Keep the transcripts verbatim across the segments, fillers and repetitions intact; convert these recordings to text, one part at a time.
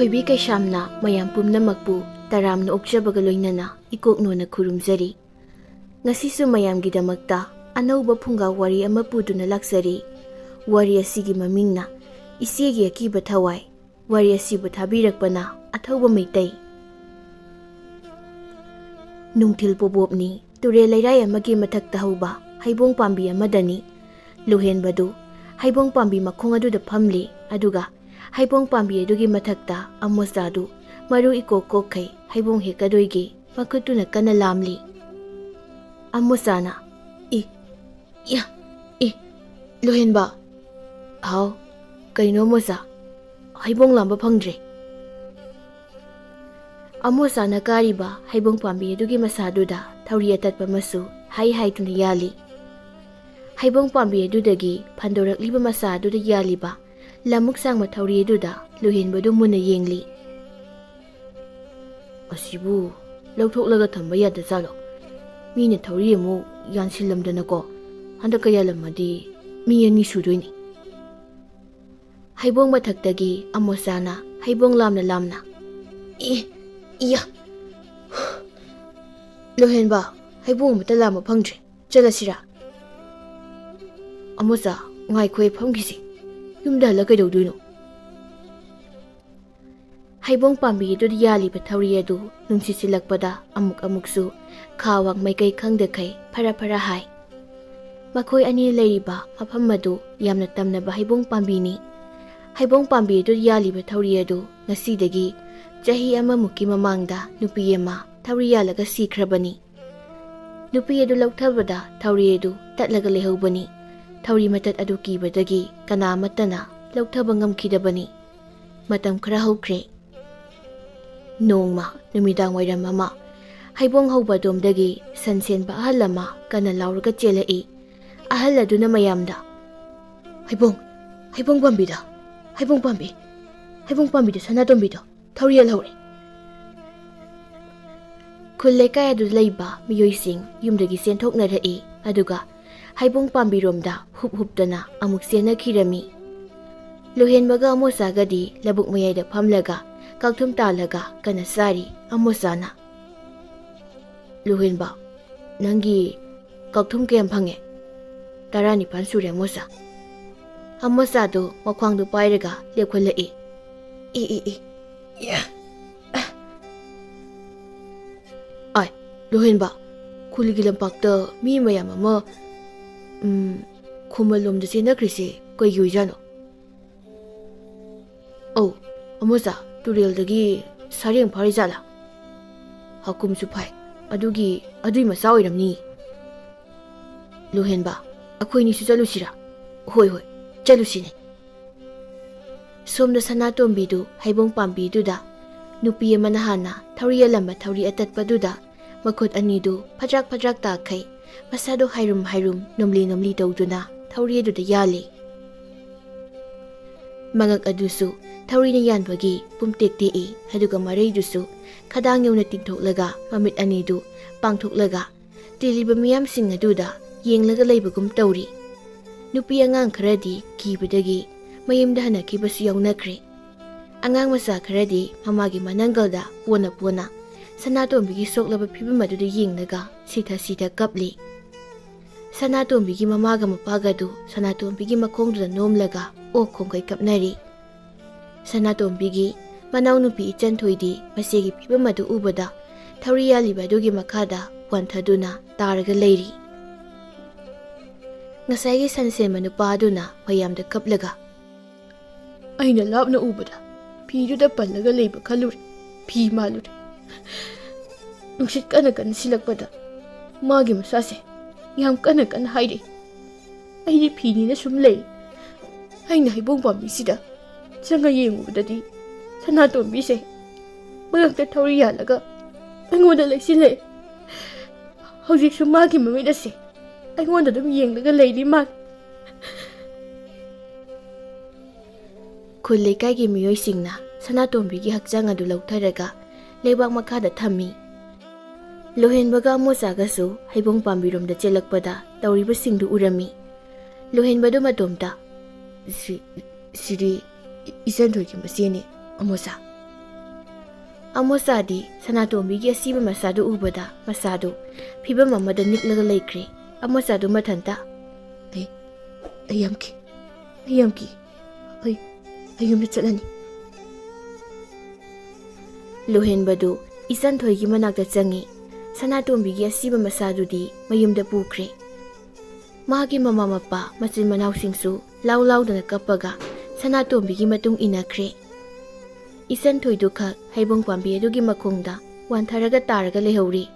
ꯑꯣꯏꯕꯤ ꯀꯩꯁꯥꯝꯅ ꯃꯌꯥꯝ ꯄꯨꯝꯅꯃꯛꯄꯨ ꯇꯔꯥꯝꯅ ꯑꯣꯛꯆꯕꯒ ꯂꯣꯏꯅꯅ ꯏꯀꯣꯛꯅꯣꯅ ꯈꯨꯔꯨꯝꯖꯔꯤ꯫ ꯉꯁꯤꯁꯨ ꯃꯌꯥꯝꯒꯤꯗꯃꯛꯇ ꯑꯅꯧꯕ ꯐꯨꯡꯒꯥ ꯋꯥꯔꯤ ꯑꯃ ꯄꯨꯗꯨꯅ ꯂꯥꯛꯆꯔꯤ꯫ ꯋꯥꯔꯤ ꯑꯁꯤꯒꯤ ꯃꯃꯤꯡꯅ ꯏꯆꯦꯒꯤ ꯑꯀꯤꯕ ꯊꯋꯥꯏ꯫ ꯋꯥꯔꯤ ꯑꯁꯤꯕꯨ ꯊꯥꯕꯤꯔꯛꯄꯅ ꯑꯊꯧꯕ ꯃꯩꯇꯩ꯫ ꯅꯨꯡꯊꯤꯜ ꯄꯣꯕꯣꯞꯅꯤ꯫ ꯇꯨꯔꯦꯜ ꯂꯩꯔꯥꯏ ꯑꯃꯒꯤ ꯃꯊꯛꯇ ꯍꯧꯕ ꯍꯩꯕꯣꯡ ꯄꯥꯝꯕꯤ ꯑꯃꯗꯅꯤ꯫ ꯂꯨꯍꯦꯟꯕꯗꯨ ꯍꯩꯕꯣꯡ ꯄꯥꯝꯕꯤ ꯃꯈꯣꯡ ꯑꯗꯨꯗ ꯐꯝꯂꯤ, ꯑꯗꯨꯒ ꯍꯩꯕꯣꯡ ꯄꯥꯝꯕꯤ ꯑꯗꯨꯒꯤ ꯃꯊꯛꯇ ꯑꯃꯣꯆꯥꯗꯨ ꯃꯔꯨ ꯏꯀꯣꯛ ꯀꯣꯛꯈꯩ ꯍꯩꯕꯣꯡ ꯍꯦꯛꯀꯗꯣꯏꯒꯤ ꯃꯈꯨꯠꯇꯨꯅ ꯀꯟꯅ ꯂꯥꯝꯂꯤ꯫ ꯑꯃꯣꯆꯥꯅ, "ꯏ, ꯏꯌꯥ, ꯏ, ꯂꯨꯍꯦꯟꯕ!" "ꯍꯥꯎ, ꯀꯩꯅꯣ ꯑꯃꯣꯆꯥ? ꯍꯩꯕꯣꯡ ꯂꯥꯝꯕ ꯐꯪꯗ꯭ꯔꯦ?" ꯑꯃꯣꯆꯥꯅ ꯀꯥꯔꯤꯕ ꯍꯩꯕꯣꯡ ꯄꯥꯝꯕꯤ ꯑꯗꯨꯒꯤ ꯃꯁꯥꯗꯨꯗ ꯊꯧꯔꯤ ꯑꯇꯠꯄ ꯑꯃꯁꯨ ꯍꯥꯏ ꯍꯥꯏꯗꯨꯅ ꯌꯥꯜꯂꯤ꯫ ꯍꯩꯕꯣꯡ ꯄꯥꯝꯕꯤ ꯑꯗꯨꯗꯒꯤ ꯐꯟꯗꯣꯔꯛꯂꯤꯕ ꯃꯁꯥ ꯑꯗꯨꯗ ꯌꯥꯜꯂꯤꯕ ꯂꯃꯨꯛ ꯁꯥꯡꯕ ꯊꯧꯔꯤ ꯑꯗꯨꯗ ꯂꯨꯍꯦꯟꯕꯗꯨ ꯃꯨꯟꯅ ꯌꯦꯡꯂꯤ꯫ "ꯑꯁꯤꯕꯨ ꯂꯧꯊꯣꯛꯂꯒ ꯊꯝꯕ ꯌꯥꯗꯖꯥꯠꯂꯣ? ꯃꯤꯅ ꯊꯧꯔꯤ ꯑꯃꯨꯛ ꯌꯥꯟꯁꯤꯜꯂꯝꯗꯅꯀꯣ꯫ ꯍꯟꯗꯛꯀ ꯌꯥꯜꯂꯝꯃꯗꯤ ꯃꯤ ꯑꯅꯤ ꯁꯨꯗꯣꯏꯅꯤ꯫" ꯍꯩꯕꯣꯡ ꯃꯊꯛꯇꯒꯤ ꯑꯃꯣꯆꯥꯅ ꯍꯩꯕꯣꯡ ꯂꯥꯝꯅ ꯂꯥꯝꯅ, "ꯏ, ꯏꯌꯥ! ꯂꯨꯍꯦꯟꯕ, ꯍꯩꯕꯣꯡ ꯑꯃꯠꯇ ꯂꯥꯝꯕ ꯐꯪꯗ꯭ꯔꯦ꯫ ꯆꯠꯂꯁꯤꯔꯥ?" "ꯑꯃꯣꯆꯥ, ꯉꯥꯏꯈꯣꯍꯦ, ꯐꯝꯈꯤꯁꯤ꯫ ꯌꯨꯝꯗ ꯍꯜꯂ ꯀꯩꯗꯧꯗꯣꯏꯅꯣ?" ꯍꯩꯕꯣꯡ ꯄꯥꯝꯕꯤ ꯑꯗꯨꯗ ꯌꯥꯜꯂꯤꯕ ꯊꯧꯔꯤ ꯑꯗꯨ ꯅꯨꯡꯁꯤꯠ ꯁꯤꯜꯂꯛꯄꯗ ꯑꯃꯨꯛ ꯑꯃꯨꯛꯁꯨ ꯈꯥ ꯋꯥꯡ ꯃꯥꯏꯀꯩ ꯈꯪꯗꯈꯩ ꯐꯔꯥ ꯐꯔꯥ ꯍꯥꯏ꯫ ꯃꯈꯣꯏ ꯑꯅꯤ ꯂꯩꯔꯤꯕ ꯃꯐꯝ ꯑꯗꯨ ꯌꯥꯝꯅ ꯇꯝꯅꯕ ꯍꯩꯕꯣꯡ ꯄꯥꯝꯕꯤꯅꯤ꯫ ꯍꯩꯕꯣꯡ ꯄꯥꯝꯕꯤ ꯑꯗꯨꯗ ꯌꯥꯜꯂꯤꯕ ꯊꯧꯔꯤ ꯑꯗꯨ ꯉꯁꯤꯗꯒꯤ ꯆꯍꯤ ꯑꯃꯃꯨꯛꯀꯤ ꯃꯃꯥꯡꯗ ꯅꯨꯄꯤ ꯑꯃ ꯊꯧꯔꯤ ꯌꯥꯜꯂꯒ ꯁꯤꯈ꯭ꯔꯕꯅꯤ꯫ ꯅꯨꯄꯤ ꯑꯗꯨ ꯂꯧꯊꯕꯗ ꯊꯧꯔꯤ ꯑꯗꯨ ꯇꯠꯂꯒ ꯂꯩꯍꯧꯕꯅꯤ꯫ ꯊꯧꯔꯤ ꯃꯇꯠ ꯑꯗꯨ ꯀꯤꯕꯗꯒꯤ ꯀꯅꯥ ꯑꯃꯠꯇꯅ ꯂꯧꯊꯕ ꯉꯝꯈꯤꯗꯕꯅꯤ꯫ ꯃꯇꯝ ꯈꯔ ꯍꯧꯈ꯭ꯔꯦ꯫ ꯅꯣꯡꯃ ꯅꯨꯃꯤꯗꯥꯡ ꯋꯥꯏꯔꯝ ꯑꯃ, ꯍꯩꯕꯣꯡ ꯍꯧꯕ ꯑꯗꯣꯝꯗꯒꯤ ꯁꯟ ꯁꯦꯟꯕ ꯑꯍꯜ ꯑꯃ ꯀꯟꯅ ꯂꯥꯎꯔꯒ ꯆꯦꯜꯂꯛꯏ꯫ ꯑꯍꯜ ꯑꯗꯨꯅ ꯃꯌꯥꯝꯗ, "ꯍꯩꯕꯣꯡ, ꯍꯩꯕꯣꯡ ꯄꯥꯝꯕꯤꯗ, ꯍꯩꯕꯣꯡ ꯄꯥꯝꯕꯤ, ꯍꯩꯕꯣꯡ ꯄꯥꯝꯕꯤꯗ ꯁꯅꯥꯇꯣꯝꯕꯤꯗꯣ ꯊꯧꯔꯤ ꯌꯥꯜꯍꯧꯔꯦ꯫" ꯈꯨꯜ ꯂꯩꯀꯥꯏ ꯑꯗꯨꯗ ꯂꯩꯕ ꯃꯤꯑꯣꯏꯁꯤꯡ ꯌꯨꯝꯗꯒꯤ ꯆꯦꯟꯊꯣꯛꯅꯔꯛꯏ, ꯑꯗꯨꯒ ꯍꯩꯕꯣꯡ ꯄꯥꯝꯕꯤꯔꯣꯝꯗ ꯍꯨꯞ ꯍꯨꯞꯇꯅ ꯑꯃꯨꯛ ꯆꯦꯟꯅꯈꯤꯔꯝꯃꯤ꯫ ꯂꯨꯍꯦꯟꯕꯒ ꯑꯃꯣꯆꯥꯒꯗꯤ ꯂꯧꯕꯨꯛ ꯃꯌꯥꯏꯗ ꯐꯝꯂꯒ ꯀꯛꯊꯨꯝ ꯇꯥꯜꯂꯒ ꯀꯟꯅ ꯆꯥꯔꯤ ꯑꯃꯣꯆꯥꯅ꯫ "ꯂꯨꯍꯦꯟꯕ, ꯅꯪꯒꯤ ꯀꯛꯊꯨꯝ ꯀꯌꯥꯝ ꯐꯪꯉꯦ?" "ꯇꯔꯥꯅꯤꯄꯥꯟ ꯁꯨꯔꯦ ꯑꯃꯣꯆꯥ꯫" ꯑꯃꯣꯆꯥꯗꯣ ꯃꯈ꯭ꯋꯥꯡꯗꯣ ꯄꯥꯏꯔꯒ ꯂꯦꯞꯈꯠꯂꯛꯏ꯫ "ꯑꯦ, ꯑꯦ, ꯑꯦ, ꯌꯥ, ꯑ꯫ ꯑꯥꯏ, ꯂꯨꯍꯦꯟꯕ, ꯈꯨꯜꯒꯤ ꯂꯝꯄꯥꯛꯇ ꯃꯤ ꯃꯌꯥꯝ ꯑꯃ, ꯎꯝ, ꯈꯨꯃꯟ ꯂꯣꯝꯗ ꯆꯦꯟꯅꯈ꯭ꯔꯤꯁꯦ ꯀꯩꯒꯤ ꯑꯣꯏꯖꯥꯠꯅꯣ?" "ꯑꯧ, ꯑꯃꯣꯆꯥ, ꯇꯨꯔꯦꯜꯗꯒꯤ ꯁꯥꯔꯦꯡ ꯐꯥꯔꯤ ꯖꯥꯠꯂꯥ? ꯍꯥꯀꯨꯝꯁꯨ ꯐꯥꯏ, ꯑꯗꯨꯒꯤ, ꯑꯗꯨꯏ ꯃꯆꯥ ꯑꯣꯏꯔꯝꯅꯤ꯫" "ꯂꯨꯍꯦꯟꯕ, ꯑꯩꯈꯣꯏꯅꯤꯁꯨ ꯆꯠꯂꯨꯁꯤꯔꯥ?" "ꯍꯣꯏ, ꯍꯣꯏ, ꯆꯠꯂꯨꯁꯤꯅꯦ꯫" ꯁꯣꯝꯗ ꯁꯅꯥꯇꯣꯝꯕꯤꯗꯨ ꯍꯩꯕꯣꯡ ꯄꯥꯝꯕꯤꯗꯨꯗ ꯅꯨꯄꯤ ꯑꯃꯅ ꯍꯥꯟꯅ ꯊꯧꯔꯤ ꯌꯥꯜꯂꯝꯕ ꯊꯧꯔꯤ ꯑꯇꯠꯄꯗꯨꯗ ꯃꯈꯨꯠ ꯑꯅꯤꯗꯨ ꯐꯗ꯭ꯔꯛ ꯐꯗ꯭ꯔꯛ ꯇꯥꯈꯩ, ꯃꯁꯥꯗꯨ ꯍꯥꯏꯔꯨꯝ ꯍꯥꯏꯔꯨꯝ, ꯅꯣꯝꯂꯤ ꯅꯣꯝꯂꯤ ꯇꯧꯗꯨꯅ ꯊꯧꯔꯤ ꯑꯗꯨꯗ ꯌꯥꯜꯂꯤ꯫ ꯃꯉꯛ ꯑꯗꯨꯁꯨ ꯊꯧꯔꯤꯅ ꯌꯥꯟꯕꯒꯤ ꯄꯨꯝꯇꯦꯛ ꯇꯦꯛꯏ, ꯑꯗꯨꯒ ꯃꯔꯩꯗꯨꯁꯨ ꯈꯗꯥꯡ ꯌꯧꯅ ꯇꯤꯡꯊꯣꯛꯂꯒ ꯃꯃꯤꯠ ꯑꯅꯤꯗꯨ ꯄꯥꯡꯊꯣꯛꯂꯒ ꯇꯤꯜꯂꯤꯕ ꯃꯤꯌꯥꯝꯁꯤꯡ ꯑꯗꯨꯗ ꯌꯦꯡꯂꯒ ꯂꯩꯕꯒꯨꯝ ꯇꯧꯔꯤ꯫ ꯅꯨꯄꯤ ꯑꯉꯥꯡ ꯈꯔꯗꯤ ꯀꯤꯕꯗꯒꯤ ꯃꯌꯨꯝꯗ ꯍꯟꯅꯈꯤꯕꯁꯨ ꯌꯥꯎꯅꯈ꯭ꯔꯦ꯫ ꯑꯉꯥꯡ ꯃꯆꯥ ꯈꯔꯗꯤ ꯃꯃꯥꯒꯤ ꯃꯅꯪꯒꯜꯗ ꯄꯣꯟꯅ ꯄꯣꯟꯅ ꯁꯅꯥꯇꯣꯝꯕꯤꯒꯤ ꯁꯣꯛꯂꯕ ꯐꯤꯕꯝ ꯑꯗꯨꯗ ꯌꯦꯡꯂꯒ ꯁꯤꯊ ꯁꯤꯊ ꯀꯞꯂꯤ꯫ ꯁꯅꯥꯇꯣꯝꯕꯤꯒꯤ ꯃꯃꯥꯒ ꯃꯄꯥꯒꯗꯨ ꯁꯅꯥꯇꯣꯝꯕꯤꯒꯤ ꯃꯈꯣꯡꯗꯨꯗ ꯅꯣꯝꯂꯒ ꯑꯣꯛ ꯈꯣꯡꯈꯩ ꯀꯞꯅꯔꯤ꯫ ꯁꯅꯥꯇꯣꯝꯕꯤꯒꯤ ꯃꯅꯥꯎꯅꯨꯄꯤ ꯏꯆꯟꯊꯣꯏꯗꯤ ꯃꯆꯦꯒꯤ ꯐꯤꯕꯝ ꯑꯗꯨ ꯎꯕꯗ ꯊꯧꯔꯤ ꯌꯥꯜꯂꯤꯕ ꯑꯗꯨꯒꯤ ꯃꯈꯥꯗ ꯋꯥꯟꯊꯗꯨꯅ ꯇꯥꯔꯒ ꯂꯩꯔꯤ꯫ ꯉꯁꯥꯏꯒꯤ ꯁꯟ ꯁꯦꯟꯕ ꯅꯨꯄꯥ ꯑꯗꯨꯅ ꯃꯌꯥꯝꯗ ꯀꯞꯂꯒ, "ꯑꯩꯅ ꯂꯥꯞꯅ ꯎꯕꯗ ꯐꯤꯗꯨꯗ ꯄꯜꯂꯒ ꯂꯩꯕ ꯈꯜꯂꯨꯔꯦ꯫ ꯐꯤ ꯃꯥꯜꯂꯨꯔꯦ꯫ ꯅꯨꯡꯁꯤꯠ ꯀꯟꯅ ꯀꯟꯅ ꯁꯤꯜꯂꯛꯄꯗ ꯃꯥꯒꯤ ꯃꯁꯥꯁꯦ ꯌꯥꯝ ꯀꯟꯅ ꯀꯟꯅ ꯍꯥꯏꯔꯛꯏ꯫ ꯑꯩꯗꯤ ꯐꯤꯅꯤꯅ ꯁꯨꯝ ꯂꯩ꯫ ꯑꯩꯅ ꯍꯩꯕꯣꯡ ꯄꯥꯝꯕꯤꯁꯤꯗ ꯆꯪꯉ ꯌꯦꯡꯉꯨꯕꯗꯗꯤ ꯁꯅꯥꯇꯣꯝꯕꯤꯁꯦ ꯃꯉꯛꯇ ꯊꯧꯔꯤ ꯌꯥꯜꯂꯒ ꯑꯩꯉꯣꯟꯗ ꯂꯩꯁꯤꯜꯂꯛꯑꯦ꯫ ꯍꯧꯖꯤꯛꯁꯨ ꯃꯥꯒꯤ ꯃꯃꯤꯠ ꯑꯁꯦ ꯑꯩꯉꯣꯟꯗ ꯑꯗꯨꯝ ꯌꯦꯡꯂꯒ ꯂꯩꯔꯤ ꯃꯥꯜꯂꯦ꯫" ꯈꯨꯜ ꯂꯩꯀꯥꯏꯒꯤ ꯃꯤꯑꯣꯏꯁꯤꯡꯅ ꯁꯅꯥꯇꯣꯝꯕꯤꯒꯤ ꯍꯛꯆꯥꯡ ꯑꯗꯨ ꯂꯧꯊꯔꯒ ꯂꯩꯕꯥꯛ ꯃꯈꯥꯗ ꯊꯝꯃꯤ꯫ ꯂꯨꯍꯦꯟꯕꯒ ꯑꯃꯣꯆꯥꯒꯁꯨ ꯍꯩꯕꯣꯡ ꯄꯥꯝꯕꯤꯔꯣꯝꯗ ꯆꯦꯜꯂꯛꯄꯗ ꯇꯧꯔꯤꯕꯁꯤꯡꯗꯨ ꯎꯔꯝꯃꯤ꯫ ꯂꯨꯍꯦꯟꯕꯗꯨ ꯃꯇꯣꯝꯇ, "ꯁꯤ, ꯁꯤꯗꯤ ꯏꯆꯟꯊꯣꯏꯒꯤ ꯃꯆꯦꯅꯦ, ꯑꯃꯣꯆꯥ꯫ ꯑꯃꯣꯆꯥꯗꯤ ꯁꯅꯥꯇꯣꯝꯕꯤꯒꯤ ꯑꯁꯤꯕ ꯃꯁꯥꯗꯨ ꯎꯕꯗ ꯃꯁꯥꯗꯨ ꯐꯤꯕꯝ ꯑꯃꯗ ꯅꯤꯛꯂꯒ ꯂꯩꯈ꯭ꯔꯦ꯫ ꯑꯃꯣꯆꯥꯗꯨ ꯃꯊꯟꯇ, "ꯑꯩ, ꯑꯩ ꯌꯥꯝ ꯀꯤ, ꯑꯩ ꯌꯥꯝ ꯀꯤ, ꯑꯩ, ꯑꯩ ꯌꯨꯝꯗ ꯆꯠꯂꯅꯤ꯫" ꯂꯨꯍꯦꯟꯕꯗꯨ ꯏꯆꯟꯊꯣꯏꯒꯤ ꯃꯅꯥꯛꯇ ꯆꯪꯉꯤ꯫ ꯁꯅꯥꯇꯣꯝꯕꯤꯒꯤ ꯑꯁꯤꯕ ꯃꯁꯥꯗꯨꯗꯤ ꯃꯌꯨꯝꯗ ꯄꯨꯈ꯭ꯔꯦ꯫ ꯃꯥꯒꯤ ꯃꯃꯥ ꯃꯄꯥ ꯃꯆꯤꯟ ꯃꯅꯥꯎꯁꯤꯡꯁꯨ ꯂꯥꯎ ꯂꯥꯎꯗꯅ ꯀꯞꯄꯒ ꯁꯅꯥꯇꯣꯝꯕꯤꯒꯤ ꯃꯇꯨꯡ ꯏꯟꯅꯈ꯭ꯔꯦ꯫ ꯏꯆꯟꯊꯣꯏꯗꯨ ꯈꯛ ꯍꯩꯕꯣꯡ ꯄꯥꯝꯕꯤ ꯑꯗꯨꯒꯤ ꯃꯈꯣꯡꯗ ꯋꯥꯟꯊꯔꯒ ꯇꯥꯔꯒ ꯂꯩꯍꯧꯔꯤ꯫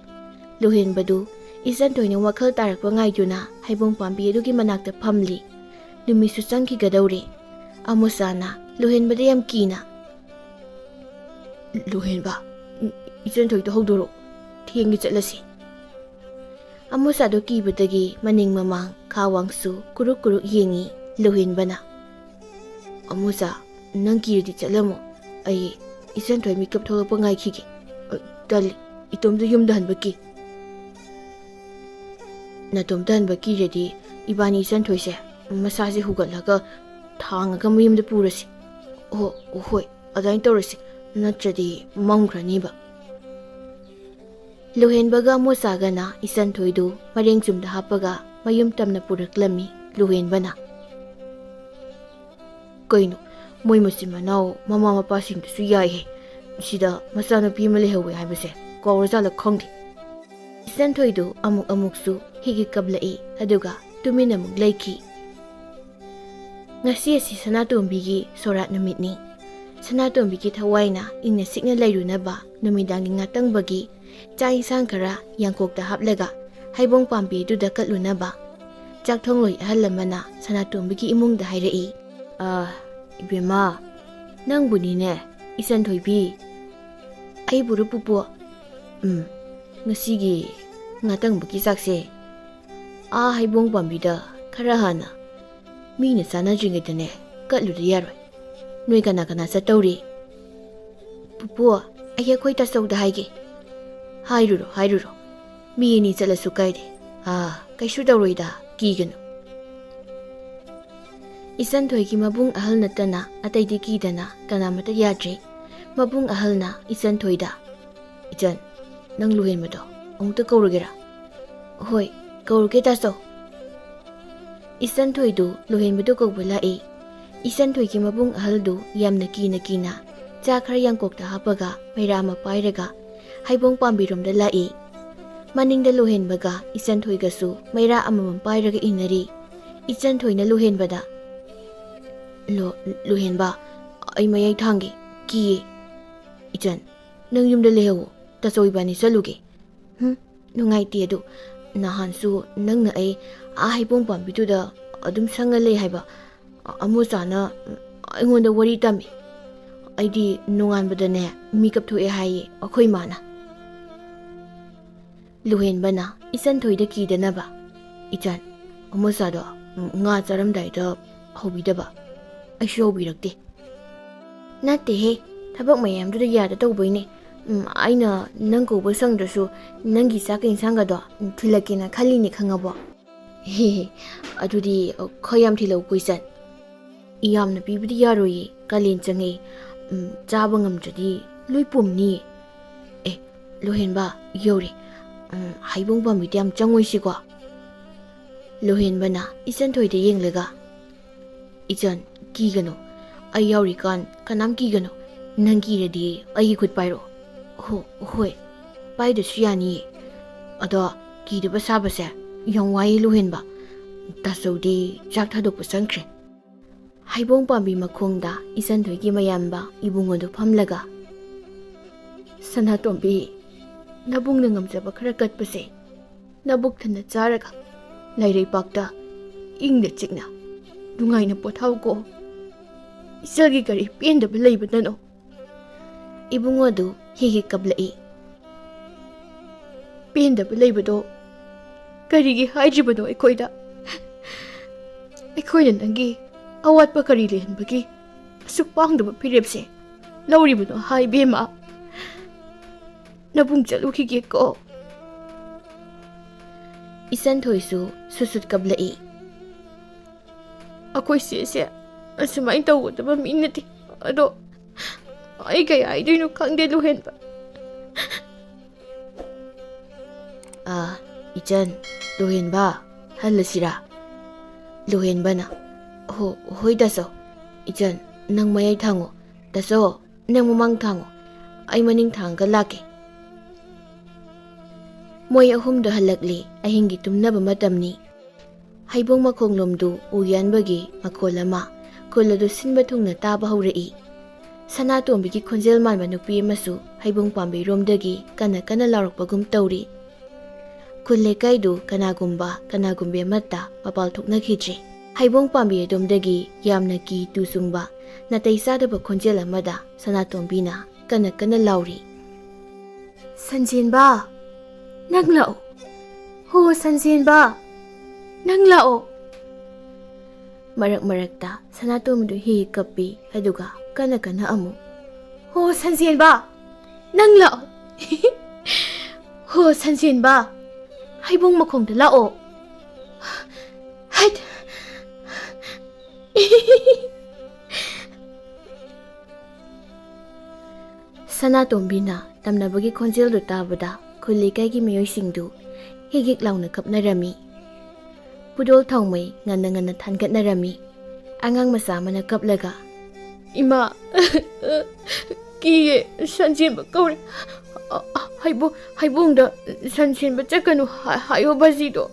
ꯂꯨꯍꯦꯟꯕꯗꯨ ꯏꯆꯟꯊꯣꯏꯅ ꯋꯥꯈꯜ ꯇꯥꯔꯛꯄ ꯉꯥꯏꯗꯨꯅ ꯍꯩꯕꯣꯡ ꯄꯥꯝꯕꯤ ꯑꯗꯨꯒꯤ ꯃꯅꯥꯛꯇ ꯐꯝꯂꯤ꯫ ꯅꯨꯃꯤꯠꯁꯨ ꯆꯪꯈꯤꯒꯗꯧꯔꯦ꯫ ꯑꯃꯨꯁꯥꯅ ꯂꯨꯍꯦꯟꯕꯗ ꯌꯥꯝ ꯀꯤꯅ, "ꯂꯨꯍꯦꯟꯕ, ꯏꯆꯟꯊꯣꯏꯗꯣ ꯍꯧꯗꯣꯔꯛꯑꯣ, ꯊꯦꯡꯉꯦ, ꯆꯠꯂꯁꯤ꯫" ꯑꯃꯨꯁꯥꯗꯣ ꯀꯤꯕꯗꯒꯤ ꯃꯅꯤꯡ ꯃꯃꯥꯡ ꯈꯥ ꯋꯥꯡꯁꯨ ꯀꯨꯔꯨꯛ ꯀꯨꯔꯨꯛ ꯌꯦꯡꯉꯤ꯫ ꯂꯨꯍꯦꯟꯕꯅ, "ꯑꯃꯨꯁꯥ, ꯅꯪ ꯀꯤꯔꯗꯤ ꯆꯠꯂꯝꯃꯣ꯫ ꯑꯩ ꯏꯆꯟꯊꯣꯏ ꯃꯤꯀꯞ ꯊꯣꯛꯂꯛꯄ ꯉꯥꯏꯈꯤꯒꯦ꯫ ꯑ, ꯇꯜꯂꯤ, ꯏꯇꯣꯝꯇ ꯌꯨꯝꯗ ꯍꯟꯕ ꯀꯤ꯫" "ꯅꯇꯣꯝꯇ ꯍꯟꯕ ꯀꯤꯔꯗꯤ ꯏꯕꯥꯅꯤ ꯏꯆꯟꯊꯣꯏꯁꯦ ꯃꯁꯥꯁꯦ ꯍꯨꯒꯠꯂꯒ ꯊꯥꯡꯉꯒ ꯃꯌꯨꯝꯗ ꯄꯨꯔꯁꯤ꯫" "ꯑꯣ, ꯍꯣꯏ, ꯑꯗꯨꯃꯥꯏꯅ ꯇꯧꯔꯁꯤ, ꯅꯠꯇ꯭ꯔꯗꯤ ꯃꯝꯈ꯭ꯔꯅꯤꯕ꯫" ꯂꯨꯍꯦꯟꯕꯒ ꯃꯣꯆꯥꯒꯅ ꯏꯆꯟꯊꯣꯏꯗꯨ ꯃꯔꯦꯡ ꯆꯨꯝꯗ ꯍꯥꯞꯄꯒ ꯃꯌꯨꯝ ꯇꯝꯅ ꯄꯨꯔꯛꯂꯝꯃꯤ꯫ ꯂꯨꯍꯦꯟꯕꯅ, "ꯀꯩꯅꯣ, ꯃꯣꯏ ꯃꯆꯤꯟ ꯃꯅꯥꯎ ꯃꯃꯥ ꯃꯄꯥꯁꯤꯡꯗꯨꯁꯨ ꯌꯥꯏꯍꯦ, ꯁꯤꯗ ꯃꯆꯥꯅꯨꯄꯤ ꯑꯃ ꯂꯩꯍꯧꯋꯦ ꯍꯥꯏꯕꯁꯦ ꯀꯥꯎꯔꯖꯥꯠꯂ ꯈꯪꯗꯦ꯫" ꯏꯆꯟꯊꯣꯏꯗꯨ ꯑꯃꯨꯛ ꯑꯃꯨꯛꯁꯨ ꯍꯤꯒꯤ ꯀꯞꯂꯛꯏ, ꯑꯗꯨꯒ ꯇꯨꯃꯤꯟ ꯑꯃꯨꯛ ꯂꯩꯈꯤ꯫ ꯉꯁꯤ ꯑꯁꯤ ꯁꯅꯥꯇꯣꯝꯕꯤꯒꯤ ꯁꯣꯔꯥꯠ ꯅꯨꯃꯤꯠꯅꯤ꯫ ꯁꯅꯥꯇꯣꯝꯕꯤꯒꯤ ꯊꯋꯥꯏꯅ ꯏꯪꯅ ꯆꯤꯛꯅ ꯂꯩꯔꯨꯅꯕ ꯅꯨꯃꯤꯗꯥꯡꯒꯤ ꯉꯥꯇꯪꯕꯒꯤ ꯆꯥꯛ ꯏꯟꯁꯥꯡ ꯈꯔ ꯌꯥꯡꯀꯣꯛꯇ ꯍꯥꯞꯂꯒ ꯍꯩꯕꯣꯡ ꯄꯥꯝꯕꯤꯗꯨꯗ ꯀꯠꯂꯨꯅꯕ ꯆꯥꯛ ꯊꯣꯡꯂꯣꯏ ꯑꯍꯜ ꯑꯃꯅ ꯁꯅꯥꯇꯣꯝꯕꯤꯒꯤ ꯏꯃꯨꯡꯗ ꯍꯥꯏꯔꯛꯏ꯫ "ꯑ, ꯏꯕꯦꯝꯃ, ꯅꯪꯕꯨꯅꯤꯅꯦ, ꯏꯆꯟꯊꯣꯏꯕꯤ꯫ ꯑꯩꯕꯨꯔꯣ ꯄꯨꯄꯨ?" "ꯎꯝ, ꯉꯁꯤꯒꯤ ꯉꯥꯇꯪꯕꯒꯤ ꯆꯥꯛꯁꯦ ꯑꯥ ꯍꯩꯕꯣꯡ ꯄꯥꯝꯕꯤꯗ ꯈꯔ ꯍꯥꯟꯅ ꯃꯤꯅ ꯆꯥꯅꯗ꯭ꯔꯤꯉꯩꯗꯅꯦ ꯀꯠꯂꯨꯗ ꯌꯥꯔꯣꯏ꯫ ꯅꯣꯏ ꯀꯅꯥ ꯀꯅꯥ ꯆꯠꯇꯧꯔꯤ?" "ꯄꯨꯄꯨ, ꯑꯩ ꯑꯩꯈꯣꯏ ꯇꯥꯆꯧꯗ ꯍꯥꯏꯒꯦ꯫" "ꯍꯥꯏꯔꯨꯔꯣ, ꯍꯥꯏꯔꯨꯔꯣ꯫ ꯃꯤ ꯑꯅꯤ ꯆꯠꯂꯁꯨ ꯀꯥꯏꯗꯦ꯫ ꯑꯥ, ꯀꯩꯁꯨ ꯇꯧꯔꯣꯏꯗ, ꯀꯤꯒꯅꯨ꯫" ꯏꯆꯟꯊꯣꯏꯒꯤ ꯃꯕꯨꯡ ꯑꯍꯜ ꯅꯠꯇꯅ ꯑꯇꯩꯗꯤ ꯀꯤꯗꯅ ꯀꯅꯥꯃꯠꯇ ꯌꯥꯗ꯭ꯔꯦ꯫ ꯃꯕꯨꯡ ꯑꯍꯜꯅ ꯏꯆꯟ ꯊꯣꯏꯗ, "ꯏꯆꯟ, ꯅꯪ ꯂꯨꯍꯦꯟꯕꯗꯣ ꯑꯃꯨꯛꯇ ꯀꯧꯔꯨꯒꯦꯔꯥ?" "ꯍꯣꯏ, ꯀꯧꯔꯨꯒꯦ ꯇꯥꯆꯧ꯫" ꯏꯆꯟ ꯊꯣꯏꯗꯨ ꯂꯨꯍꯦꯟꯕꯗꯨ ꯀꯧꯕ ꯂꯥꯛꯏ꯫ ꯏꯆꯟ ꯊꯣꯏꯒꯤ ꯃꯕꯨꯡ ꯑꯍꯜꯗꯨ ꯌꯥꯝꯅ ꯀꯤꯅ ꯀꯤꯅ ꯆꯥ ꯈꯔ ꯌꯥꯡꯀꯣꯛꯇ ꯍꯥꯞꯄꯒ ꯃꯩꯔꯥ ꯑꯃ ꯄꯥꯏꯔꯒ ꯍꯩꯕꯣꯡ ꯄꯥꯝꯕꯤꯔꯣꯝꯗ ꯂꯥꯛꯏ꯫ ꯃꯅꯤꯡꯗ ꯂꯨꯍꯦꯟꯕꯒ ꯏꯆꯟ ꯊꯣꯏꯒꯁꯨ ꯃꯩꯔꯥ ꯑꯃꯃꯝ ꯄꯥꯏꯔꯒ ꯏꯟꯅꯔꯤ꯫ ꯏꯆꯟ ꯊꯣꯏꯅ ꯂꯨꯍꯦꯟꯕꯗ, "ꯂꯨ-, ꯂꯨꯍꯦꯟꯕ, ꯑꯩ ꯃꯌꯥꯏ ꯊꯥꯡꯒꯦ, ꯀꯤꯌꯦ꯫" "ꯏꯆꯟ, ꯅꯪ ꯌꯨꯝꯗ ꯂꯩꯍꯧꯋꯣ, ꯇꯥꯆꯧ ꯏꯕꯥꯅꯤ ꯆꯠꯂꯨꯒꯦ꯫" "ꯍꯨꯝ, ꯅꯨꯡꯉꯥꯏꯇꯦ ꯑꯗꯨ꯫ ꯅꯍꯥꯟꯁꯨ ꯅꯪꯅ ꯑꯩ ꯑꯥ ꯍꯩꯕꯣꯡ ꯄꯥꯝꯕꯤꯗꯨꯗ ꯑꯗꯨꯝ ꯁꯪꯉ ꯂꯩ ꯍꯥꯏꯕ꯫ ꯑ-, ꯑꯃꯣꯆꯥꯅ ꯑꯩꯉꯣꯟꯗ ꯋꯥꯔꯤ ꯇꯝꯃꯤ꯫ ꯑꯩꯗꯤ ꯅꯣꯡꯉꯥꯟꯕꯗꯅꯦ ꯃꯤꯀꯞ ꯊꯣꯛꯑꯦ ꯍꯥꯏꯌꯦ ꯑꯩꯈꯣꯏ ꯏꯃꯥꯅ꯫" ꯂꯨꯍꯦꯟꯕꯅ ꯏꯆꯟ ꯊꯣꯏꯗ ꯀꯤꯗꯅꯕ, "ꯏꯆꯟ, ꯑꯃꯣꯆꯥꯗꯣ ꯉꯥ ꯆꯥꯔꯝꯗꯥꯏꯗ ꯍꯧꯕꯤꯗꯕ, ꯑꯩꯁꯨ ꯍꯧꯕꯤꯔꯛꯇꯦ꯫" "ꯅꯠꯇꯦꯍꯦ, ꯊꯕꯛ ꯃꯌꯥꯝꯗꯨꯗ ꯌꯥꯗ ꯇꯧꯕꯩꯅꯦ꯫ ꯎꯝ, ꯑꯩꯅ ꯅꯪ ꯀꯧꯕ ꯁꯪꯗ꯭ꯔꯁꯨ ꯅꯪꯒꯤ ꯆꯥꯛꯀ ꯏꯟꯁꯥꯡꯒꯗꯣ, ꯎꯝ, ꯊꯤꯜꯂꯛꯀꯦꯅ ꯈꯜꯂꯤꯅꯦ, ꯈꯪꯉꯕꯣ?" "ꯍꯦ ꯍꯦ, ꯑꯗꯨꯗꯤ ꯈꯔ ꯌꯥꯝ ꯊꯤꯜꯂꯛꯎꯀꯣ, ꯏꯆꯟ꯫" "ꯌꯥꯝꯅ ꯄꯤꯕꯗꯤ ꯌꯥꯔꯣꯏꯌꯦ, ꯀꯥꯂꯦꯟ ꯆꯪꯉꯦ꯫ ꯎꯝ, ꯆꯥꯕ ꯉꯝꯗ꯭ꯔꯗꯤ ꯂꯣꯏ ꯄꯨꯝꯅꯤꯌꯦ꯫ ꯑꯦ, ꯂꯨꯍꯦꯟꯕ, ꯌꯧꯔꯦ꯫ ꯎꯝ, ꯍꯩꯕꯣꯡ ꯄꯥꯝꯕꯤꯗ ꯌꯥꯝ ꯆꯪꯉꯣꯏꯁꯤꯀꯣ꯫" ꯂꯨꯍꯦꯟꯕꯅ ꯏꯆꯟ ꯊꯣꯏꯗ ꯌꯦꯡꯂꯒ, "ꯏꯆꯟ, ꯀꯤꯒꯅꯨ꯫ ꯑꯩ ꯌꯥꯎꯔꯤꯀꯥꯟ ꯀꯅꯥꯝ ꯀꯤꯒꯅꯨ꯫ ꯅꯪ ꯀꯤꯔꯗꯤ ꯑꯩꯒꯤ ꯈꯨꯠ ꯄꯥꯏꯔꯛꯑꯣ꯫" "ꯍꯣ, ꯍꯣꯏ, ꯄꯥꯏꯗ꯭ꯔꯁꯨ ꯌꯥꯅꯤꯌꯦ꯫ ꯑꯗꯣ ꯀꯤꯗꯕ ꯁꯥꯕꯁꯦ ꯌꯥꯝ ꯋꯥꯏꯌꯦ ꯂꯨꯍꯦꯟꯕ꯫ ꯇꯥꯆꯧꯗꯤ ꯆꯥꯛ ꯊꯥꯗꯣꯛꯄ ꯆꯪꯈ꯭ꯔꯦ꯫" ꯍꯩꯕꯣꯡ ꯄꯥꯝꯕꯤ ꯃꯈꯣꯡꯗ ꯏꯆꯟ ꯊꯣꯏꯒꯤ ꯃꯌꯥꯝꯕ ꯏꯕꯨꯡꯉꯣꯗꯨ ꯐꯝꯂꯒ, "ꯁꯅꯥꯇꯣꯝꯕꯤ, ꯅꯕꯨꯡꯅ ꯉꯝꯖꯕ ꯈꯔ ꯀꯠꯄꯁꯦ ꯅꯕꯨꯛ ꯊꯟꯅ ꯆꯥꯔꯒ ꯂꯩꯔꯩꯄꯥꯛꯇ ꯏꯪꯅ ꯆꯤꯛꯅ ꯅꯨꯡꯉꯥꯏꯅ ꯄꯣꯊꯥꯎꯀꯣ꯫ ꯏꯆꯜꯒꯤ ꯀꯔꯤ ꯄꯦꯟꯗꯕ ꯂꯩꯕꯗꯅꯣ?" ꯏꯕꯨꯡꯉꯣꯗꯨ ꯍꯤ ꯍꯤ ꯀꯞꯂꯛꯏ꯫ "ꯄꯦꯟꯗꯕ ꯂꯩꯕꯗꯣ ꯀꯔꯤꯒꯤ ꯍꯥꯏꯗ꯭ꯔꯤꯕꯅꯣ ꯑꯩꯈꯣꯏꯗ? ꯑꯩꯈꯣꯏꯅ ꯅꯪꯒꯤ ꯑꯋꯥꯠꯄ ꯀꯔꯤ ꯂꯩꯍꯟꯕꯒꯤ ꯑꯁꯨꯛ ꯄꯥꯡꯗꯕ ꯐꯤꯔꯦꯞꯁꯦ ꯂꯧꯔꯤꯕꯅꯣ ꯍꯥꯏ ꯏꯕꯦꯝꯃ? ꯅꯕꯨꯡ ꯆꯠꯂꯨꯈꯤꯒꯦꯀꯣ꯫" ꯏꯆꯟ ꯊꯣꯏꯁꯨ ꯁꯨꯠ ꯁꯨꯠ ꯀꯞꯂꯛꯏ꯫ "ꯑꯩꯈꯣꯏ ꯆꯦꯁꯦ ꯑꯁꯨꯃꯥꯏꯅ ꯇꯧꯒꯗꯕ ꯃꯤ ꯅꯠꯇꯦ꯫ ꯑꯗꯣ ꯑꯩ ꯀꯩ ꯍꯥꯏꯗꯣꯏꯅꯣ ꯈꯪꯗꯦ, ꯂꯨꯍꯦꯟꯕ꯫ ꯑꯥ, ꯏꯆꯟ, ꯂꯨꯍꯦꯟꯕ, ꯍꯜꯂꯁꯤꯔꯥ? ꯂꯨꯍꯦꯟꯕꯅ, "ꯍꯣ, ꯍꯣꯏ ꯗꯥꯆꯧ꯫ ꯏꯆꯟ, ꯅꯪ ꯃꯌꯥꯏ ꯊꯥꯡꯉꯣ꯫ ꯗꯥꯆꯧ, ꯅꯪ ꯃꯃꯥꯡ ꯊꯥꯡꯉꯣ꯫ ꯑꯩ ꯃꯅꯤꯡ ꯊꯥꯡꯉꯒ ꯂꯥꯛꯀꯦ꯫" ꯃꯣꯏ ꯑꯍꯨꯝꯗꯣ ꯍꯜꯂꯛꯂꯦ꯫ ꯑꯍꯤꯡꯒꯤ ꯇꯨꯝꯅꯕ ꯃꯇꯝꯅꯤ꯫ ꯍꯩꯕꯣꯡ ꯃꯈꯣꯡꯂꯣꯝꯗꯨ ꯎ ꯌꯥꯟꯕꯒꯤ ꯃꯈꯣꯜ ꯑꯃ ꯈꯨꯜ ꯑꯗꯨ ꯁꯤꯟꯕ ꯊꯨꯡꯅ ꯇꯥꯕ ꯍꯧꯔꯛꯏ꯫ ꯁꯅꯥꯇꯣꯝꯕꯤꯒꯤ ꯈꯣꯟꯖꯦꯜ ꯃꯥꯟꯕ ꯅꯨꯄꯤ ꯑꯃꯁꯨ ꯍꯩꯕꯣꯡ ꯄꯥꯝꯕꯤꯔꯣꯝꯗꯒꯤ ꯀꯟꯅ ꯀꯟꯅ ꯂꯥꯎꯔꯛꯄꯒꯨꯝ ꯇꯧꯔꯤ꯫ ꯈꯨꯜ ꯂꯩꯀꯥꯏꯗꯨ ꯀꯅꯥꯒꯨꯝꯕ ꯀꯅꯥꯒꯨꯝꯕꯤ ꯑꯃꯠꯇ ꯃꯄꯥꯜ ꯊꯣꯛꯅꯈꯤꯗ꯭ꯔꯦ꯫ ꯍꯩꯕꯣꯡ ꯄꯥꯝꯕꯤ ꯑꯗꯣꯝꯗꯒꯤ ꯌꯥꯝꯅ ꯀꯤ ꯇꯨ ꯆꯨꯡꯕ, ꯅꯥꯇꯩ ꯆꯥꯗꯕ ꯈꯣꯟꯖꯦꯜ ꯑꯃꯗ ꯁꯅꯥꯇꯣꯝꯕꯤꯅ ꯀꯟꯅ ꯀꯟꯅ ꯂꯥꯎꯔꯤ꯫ "ꯁꯟꯖꯦꯟꯕ, ꯅꯪ ꯂꯥꯛꯑꯣ꯫ ꯍꯣ, ꯁꯟꯖꯦꯟꯕ, ꯅꯪ ꯂꯥꯛꯑꯣ꯫" ꯃꯔꯛ ꯃꯔꯛꯇ ꯁꯅꯥꯇꯣꯝꯕꯤꯗꯨ ꯍꯤ ꯍꯤ ꯀꯞꯄꯤ, ꯑꯗꯨꯒ ꯀꯟꯅ ꯀꯟꯅ ꯑꯃꯨꯛ, "ꯍꯣ, ꯁꯟꯖꯦꯟꯕ, ꯅꯪ ꯂꯥꯛꯑꯣ꯫ ꯍꯣ, ꯁꯟꯖꯦꯟꯕ, ꯍꯩꯕꯣꯡ ꯃꯈꯣꯡꯗ ꯂꯥꯛꯑꯣ꯫ ꯍꯩꯠ!" ꯁꯅꯥꯇꯣꯝꯕꯤꯅ ꯇꯝꯅꯕꯒꯤ ꯈꯣꯟꯖꯦꯜꯗꯨ ꯇꯥꯕꯗ ꯈꯨꯜ ꯂꯩꯀꯥꯏꯒꯤ ꯃꯤꯑꯣꯏꯁꯤꯡꯗꯨ ꯍꯤꯛ ꯍꯤꯛ ꯂꯥꯎꯅ ꯀꯞꯅꯔꯝꯃꯤ꯫ ꯄꯨꯗꯣꯜ ꯊꯥꯎꯃꯩ ꯉꯟꯅ ꯉꯟꯅ ꯊꯥꯟꯒꯠꯅꯔꯝꯃꯤ꯫ ꯑꯉꯥꯡ ꯃꯆꯥ ꯑꯃꯅ ꯀꯞꯂꯒ, "ꯏꯃꯥ, ꯀꯤꯌꯦ, ꯁꯟ ꯁꯦꯟꯕ ꯀꯧꯔꯦ꯫ ꯑ, ꯑ, ꯍꯩꯕꯣ-, ꯍꯩꯕꯣꯡꯗ ꯁꯟ ꯁꯦꯟꯕ ꯆꯠꯀꯅꯨ ꯍꯥ-, ꯍꯥꯏꯌꯣ ꯕꯥꯖꯤꯗꯣ꯫"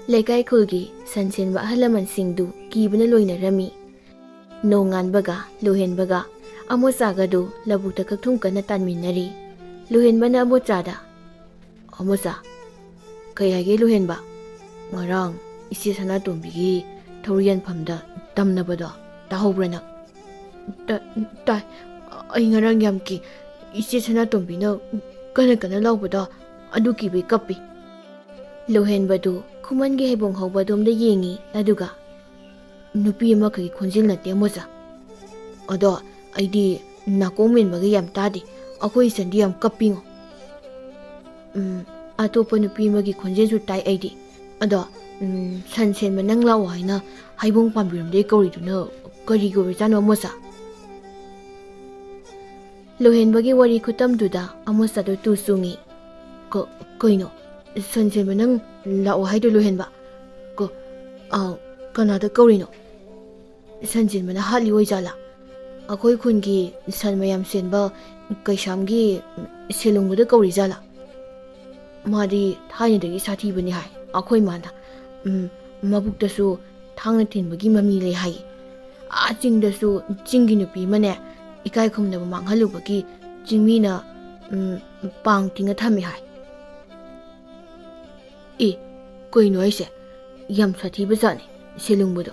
ꯂꯩꯀꯥꯏ ꯈꯨꯜꯒꯤ ꯁꯟ ꯁꯦꯟꯕ ꯑꯍꯜ ꯂꯃꯟꯁꯤꯡꯗꯨ ꯀꯤꯕꯅ ꯂꯣꯏꯅꯔꯝꯃꯤ꯫ ꯅꯣꯡꯉꯥꯟꯕꯒ ꯂꯨꯍꯦꯟꯕꯒ ꯑꯃꯣꯆꯥꯒꯗꯨ ꯂꯧꯕꯨꯛꯇ ꯀꯛꯊꯨꯝ ꯀꯟꯅ ꯇꯥꯟꯃꯤꯟꯅꯔꯤ꯫ ꯂꯨꯍꯦꯟꯕꯅ ꯑꯃꯣꯆꯥꯗ, "ꯑꯃꯣꯆꯥ, ꯀꯩ ꯍꯥꯏꯒꯦ ꯂꯨꯍꯦꯟꯕ? ꯉꯔꯥꯡ ꯏꯆꯦ ꯁꯅꯥꯇꯣꯝꯕꯤꯒꯤ ꯊꯧꯔꯤ ꯌꯥꯟꯐꯝꯗ ꯇꯝꯅꯕꯗꯣ ꯇꯥꯍꯧꯕ꯭ꯔꯥ ꯅꯪ?" "ꯇ-, ꯇꯥꯏ꯫ ꯑꯩ ꯉꯔꯥꯡ ꯌꯥꯝ ꯀꯤ꯫ ꯏꯆꯦ ꯁꯅꯥꯇꯣꯝꯕꯤꯅ ꯀꯟꯅ ꯀꯟꯅ ꯂꯥꯎꯕꯗꯣ, ꯑꯗꯨ ꯀꯤꯕꯩ ꯀꯞꯄꯤ꯫" ꯂꯨꯍꯦꯟꯕꯗꯨ ꯈꯨꯃꯟꯒꯤ ꯍꯩꯕꯣꯡ ꯍꯧꯕ ꯑꯗꯣꯝꯗ ꯌꯦꯡꯉꯤ, ꯑꯗꯨꯒ, "ꯅꯨꯄꯤ ꯑꯃꯈꯛꯀꯤ ꯈꯣꯟꯖꯦꯜ ꯅꯠꯇꯦ, ꯑꯃꯣꯆꯥ꯫ ꯑꯗꯣ ꯑꯩꯗꯤ ꯅꯥꯀꯣꯡ ꯃꯦꯟꯕꯒ ꯌꯥꯝ ꯇꯥꯗꯦ꯫ ꯑꯩꯈꯣꯏ ꯏꯆꯟꯗꯤ ꯌꯥꯝ ꯀꯞꯄꯤꯉꯣ꯫" "ꯎꯝ, ꯑꯇꯣꯞꯄ ꯅꯨꯄꯤ ꯑꯃꯒꯤ ꯈꯣꯟꯖꯦꯜꯁꯨ ꯇꯥꯏ ꯑꯩꯗꯤ꯫ ꯑꯗꯣ, ꯎꯝ, ꯁꯟ ꯁꯦꯟꯕ ꯅꯪ ꯂꯥꯛꯑꯣ ꯍꯥꯏꯅ ꯍꯩꯕꯣꯡ ꯄꯥꯝꯕꯤꯔꯣꯝꯗꯒꯤ ꯀꯧꯔꯤꯗꯨꯅ ꯀꯔꯤꯒꯤ ꯑꯣꯏꯔꯖꯥꯠꯅꯣ, ꯑꯃꯣꯆꯥ?" ꯂꯣꯍꯦꯟꯕꯒꯤ ꯋꯥꯔꯤ ꯈꯨꯇꯝꯗꯨꯗ ꯑꯃꯣꯆꯥꯗꯣ ꯇꯨ ꯆꯨꯡꯉꯤ꯫ "ꯀ-, ꯀꯩꯅꯣ? ꯁꯟ ꯁꯦꯟꯕ ꯅꯪ ꯂꯥꯛꯑꯣ ꯍꯥꯏꯗꯣ ꯂꯣꯍꯦꯟꯕ? ꯀ-, ꯑ, ꯀꯅꯥꯗ ꯀꯧꯔꯤꯅꯣ? ꯁꯟ ꯁꯦꯟꯕꯅ ꯍꯥꯠꯂꯤ ꯑꯣꯏꯖꯥꯠꯂꯥ? ꯑꯩꯈꯣꯏ ꯈꯨꯟꯒꯤ ꯁꯟ ꯃꯌꯥꯝ ꯁꯦꯟꯕ ꯀꯩꯁꯥꯝꯒꯤ ꯁꯦꯂꯨꯡꯕꯗ ꯀꯧꯔꯤ ꯖꯥꯠꯂꯥ? ꯃꯥꯗꯤ ꯊꯥꯏꯅꯗꯒꯤ ꯁꯥꯊꯤꯕꯅꯤ ꯍꯥꯏ꯫ ꯑꯩꯈꯣꯏ ꯃꯥꯅ, ꯎꯝ, ꯃꯕꯨꯛꯇꯁꯨ ꯊꯥꯡꯅ ꯊꯤꯟꯕꯒꯤ ꯃꯃꯤ ꯂꯩ ꯍꯥꯏ꯫ ꯑꯥ ꯆꯤꯡꯗꯁꯨ ꯆꯤꯡꯒꯤ ꯅꯨꯄꯤ ꯑꯃꯅꯦ, ꯏꯀꯥꯏ ꯈꯨꯝꯅꯕ ꯃꯥꯡꯍꯜꯂꯨꯕꯒꯤ ꯆꯤꯡꯃꯤꯅ, ꯎꯝ, ꯄꯥꯡ ꯇꯤꯡꯉ ꯊꯝꯃꯤ ꯍꯥꯏ꯫" "ꯑꯦ, ꯀꯩꯅꯣ ꯍꯥꯏꯁꯦ? ꯌꯥꯝ ꯁꯥꯊꯤꯕ ꯖꯥꯠꯅꯤ ꯁꯦꯂꯨꯡꯕꯗꯣ꯫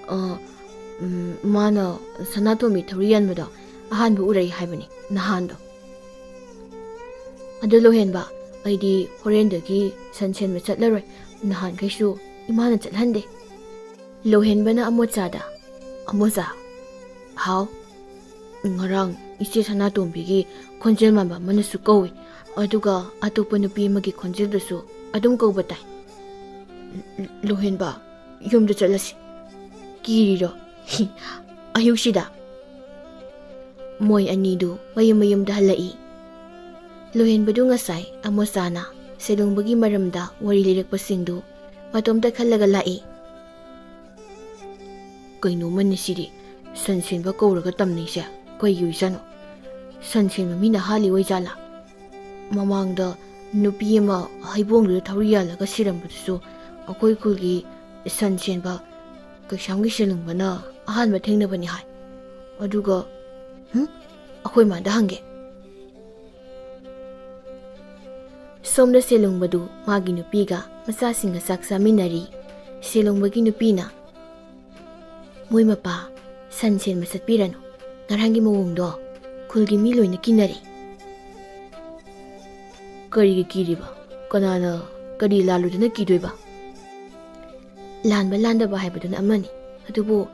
ꯑ, ꯎꯝ, ꯃꯥꯅ ꯁꯅꯥꯇꯣꯝꯕꯤ ꯊꯧꯔꯤ ꯌꯥꯟꯕꯗꯣ ꯑꯍꯥꯟꯕ ꯎꯔꯛꯏ ꯍꯥꯏꯕꯅꯤ ꯅꯍꯥꯟꯗꯣ꯫ ꯑꯗꯣ ꯂꯣꯍꯦꯟꯕ, ꯑꯩꯗꯤ ꯍꯣꯔꯦꯟꯗꯒꯤ ꯁꯟ ꯁꯦꯟꯕ ꯆꯠꯂꯔꯣꯏ꯫ ꯅꯍꯥꯟꯈꯩꯁꯨ ꯏꯃꯥꯅ ꯆꯠꯍꯟꯗꯦ꯫" ꯂꯣꯍꯦꯟꯕꯅ ꯑꯃꯣꯆꯥꯗ, "ꯑꯃꯣꯆꯥ, ꯍꯥꯎ, ꯉꯔꯥꯡ ꯏꯆꯦ ꯁꯅꯥꯇꯣꯝꯕꯤꯒꯤ ꯈꯣꯟꯖꯦꯜ ꯃꯥꯟꯕ ꯑꯃꯅꯁꯨ ꯀꯧꯏ, ꯑꯗꯨꯒ ꯑꯇꯣꯞꯄ ꯅꯨꯄꯤ ꯑꯃꯒꯤ ꯈꯣꯟꯖꯦꯜꯗꯨꯁꯨ ꯑꯗꯨꯝ ꯀꯧꯕ ꯇꯥꯏ꯫ ꯂꯣꯍꯦꯟꯕ, ꯌꯨꯝꯗ ꯆꯠꯂꯁꯤ꯫ ꯀꯤꯔꯤꯔꯣ? ꯑꯌꯨꯛꯁꯤꯗ?" ꯃꯣꯏ ꯑꯅꯤꯗꯨ ꯃꯌꯨꯝ ꯃꯌꯨꯝꯗ ꯍꯜꯂꯛꯏ꯫ ꯂꯣꯍꯦꯟꯕꯗꯨ ꯉꯁꯥꯏ ꯑꯃꯣꯆꯥꯅ ꯁꯦꯂꯨꯡꯕꯒꯤ ꯃꯔꯝꯗ ꯋꯥꯔꯤ ꯂꯤꯔꯛꯄꯁꯤꯡꯗꯨ ꯃꯇꯣꯝꯇ ꯈꯜꯂꯒ ꯂꯥꯛꯏ꯫ "ꯀꯩꯅꯣꯃꯅꯤ ꯁꯤꯗꯤ, ꯁꯟ ꯁꯦꯟꯕ ꯀꯧꯔꯒ ꯇꯝꯅꯩꯁꯦ ꯀꯩꯒꯤ ꯑꯣꯏꯖꯥꯠꯅꯣ? ꯁꯟ ꯁꯦꯟꯕ ꯃꯤꯅ ꯍꯥꯠꯂꯤ ꯑꯣꯏꯖꯥꯠꯂꯥ? ꯃꯃꯥꯡꯗ ꯅꯨꯄꯤ ꯑꯃ ꯍꯩꯕꯣꯡꯗꯨꯗ ꯊꯧꯔꯤ ꯌꯥꯜꯂꯒ ꯁꯤꯔꯝꯕꯗꯨꯁꯨ ꯑꯩꯈꯣꯏ ꯈꯨꯜꯒꯤ ꯁꯟ ꯁꯦꯟꯕ ꯀꯩꯁꯥꯝꯒꯤ ꯁꯦꯂꯨꯡꯕꯅ ꯑꯍꯥꯟꯕ ꯊꯦꯡꯅꯕꯅꯤ ꯍꯥꯏ꯫ ꯑꯗꯨꯒ, ꯍꯨꯝ, ꯑꯩꯈꯣꯏ ꯃꯥꯗ ꯍꯪꯒꯦ꯫" ꯁꯣꯝꯗ ꯁꯦꯂꯨꯡꯕꯗꯨ ꯃꯥꯒꯤ ꯅꯨꯄꯤꯒ ꯃꯆꯥꯁꯤꯡꯒ ꯆꯥꯛ ꯆꯥꯃꯤꯟꯅꯔꯤ꯫ ꯁꯦꯂꯨꯡꯕꯒꯤ ꯅꯨꯄꯤꯅ, "ꯃꯣꯏ ꯃꯄꯥ ꯁꯟ ꯁꯦꯟꯕ ꯆꯠꯄꯤꯔꯅꯨ꯫ ꯉꯔꯥꯡꯒꯤ ꯃꯑꯣꯡꯗꯣ ꯈꯨꯜꯒꯤ ꯃꯤ ꯂꯣꯏꯅ ꯀꯤꯅꯔꯦ꯫" "ꯀꯔꯤꯒꯤ ꯀꯤꯔꯤꯕ? ꯀꯅꯥꯅ ꯀꯔꯤ ꯂꯥꯜꯂꯨꯗꯅ ꯀꯤꯗꯣꯏꯕ?" "ꯂꯥꯟꯕ ꯂꯥꯟꯗꯕ ꯍꯥꯏꯕꯗꯨꯅ ꯑꯃꯅꯤ, ꯑꯗꯨꯕꯨ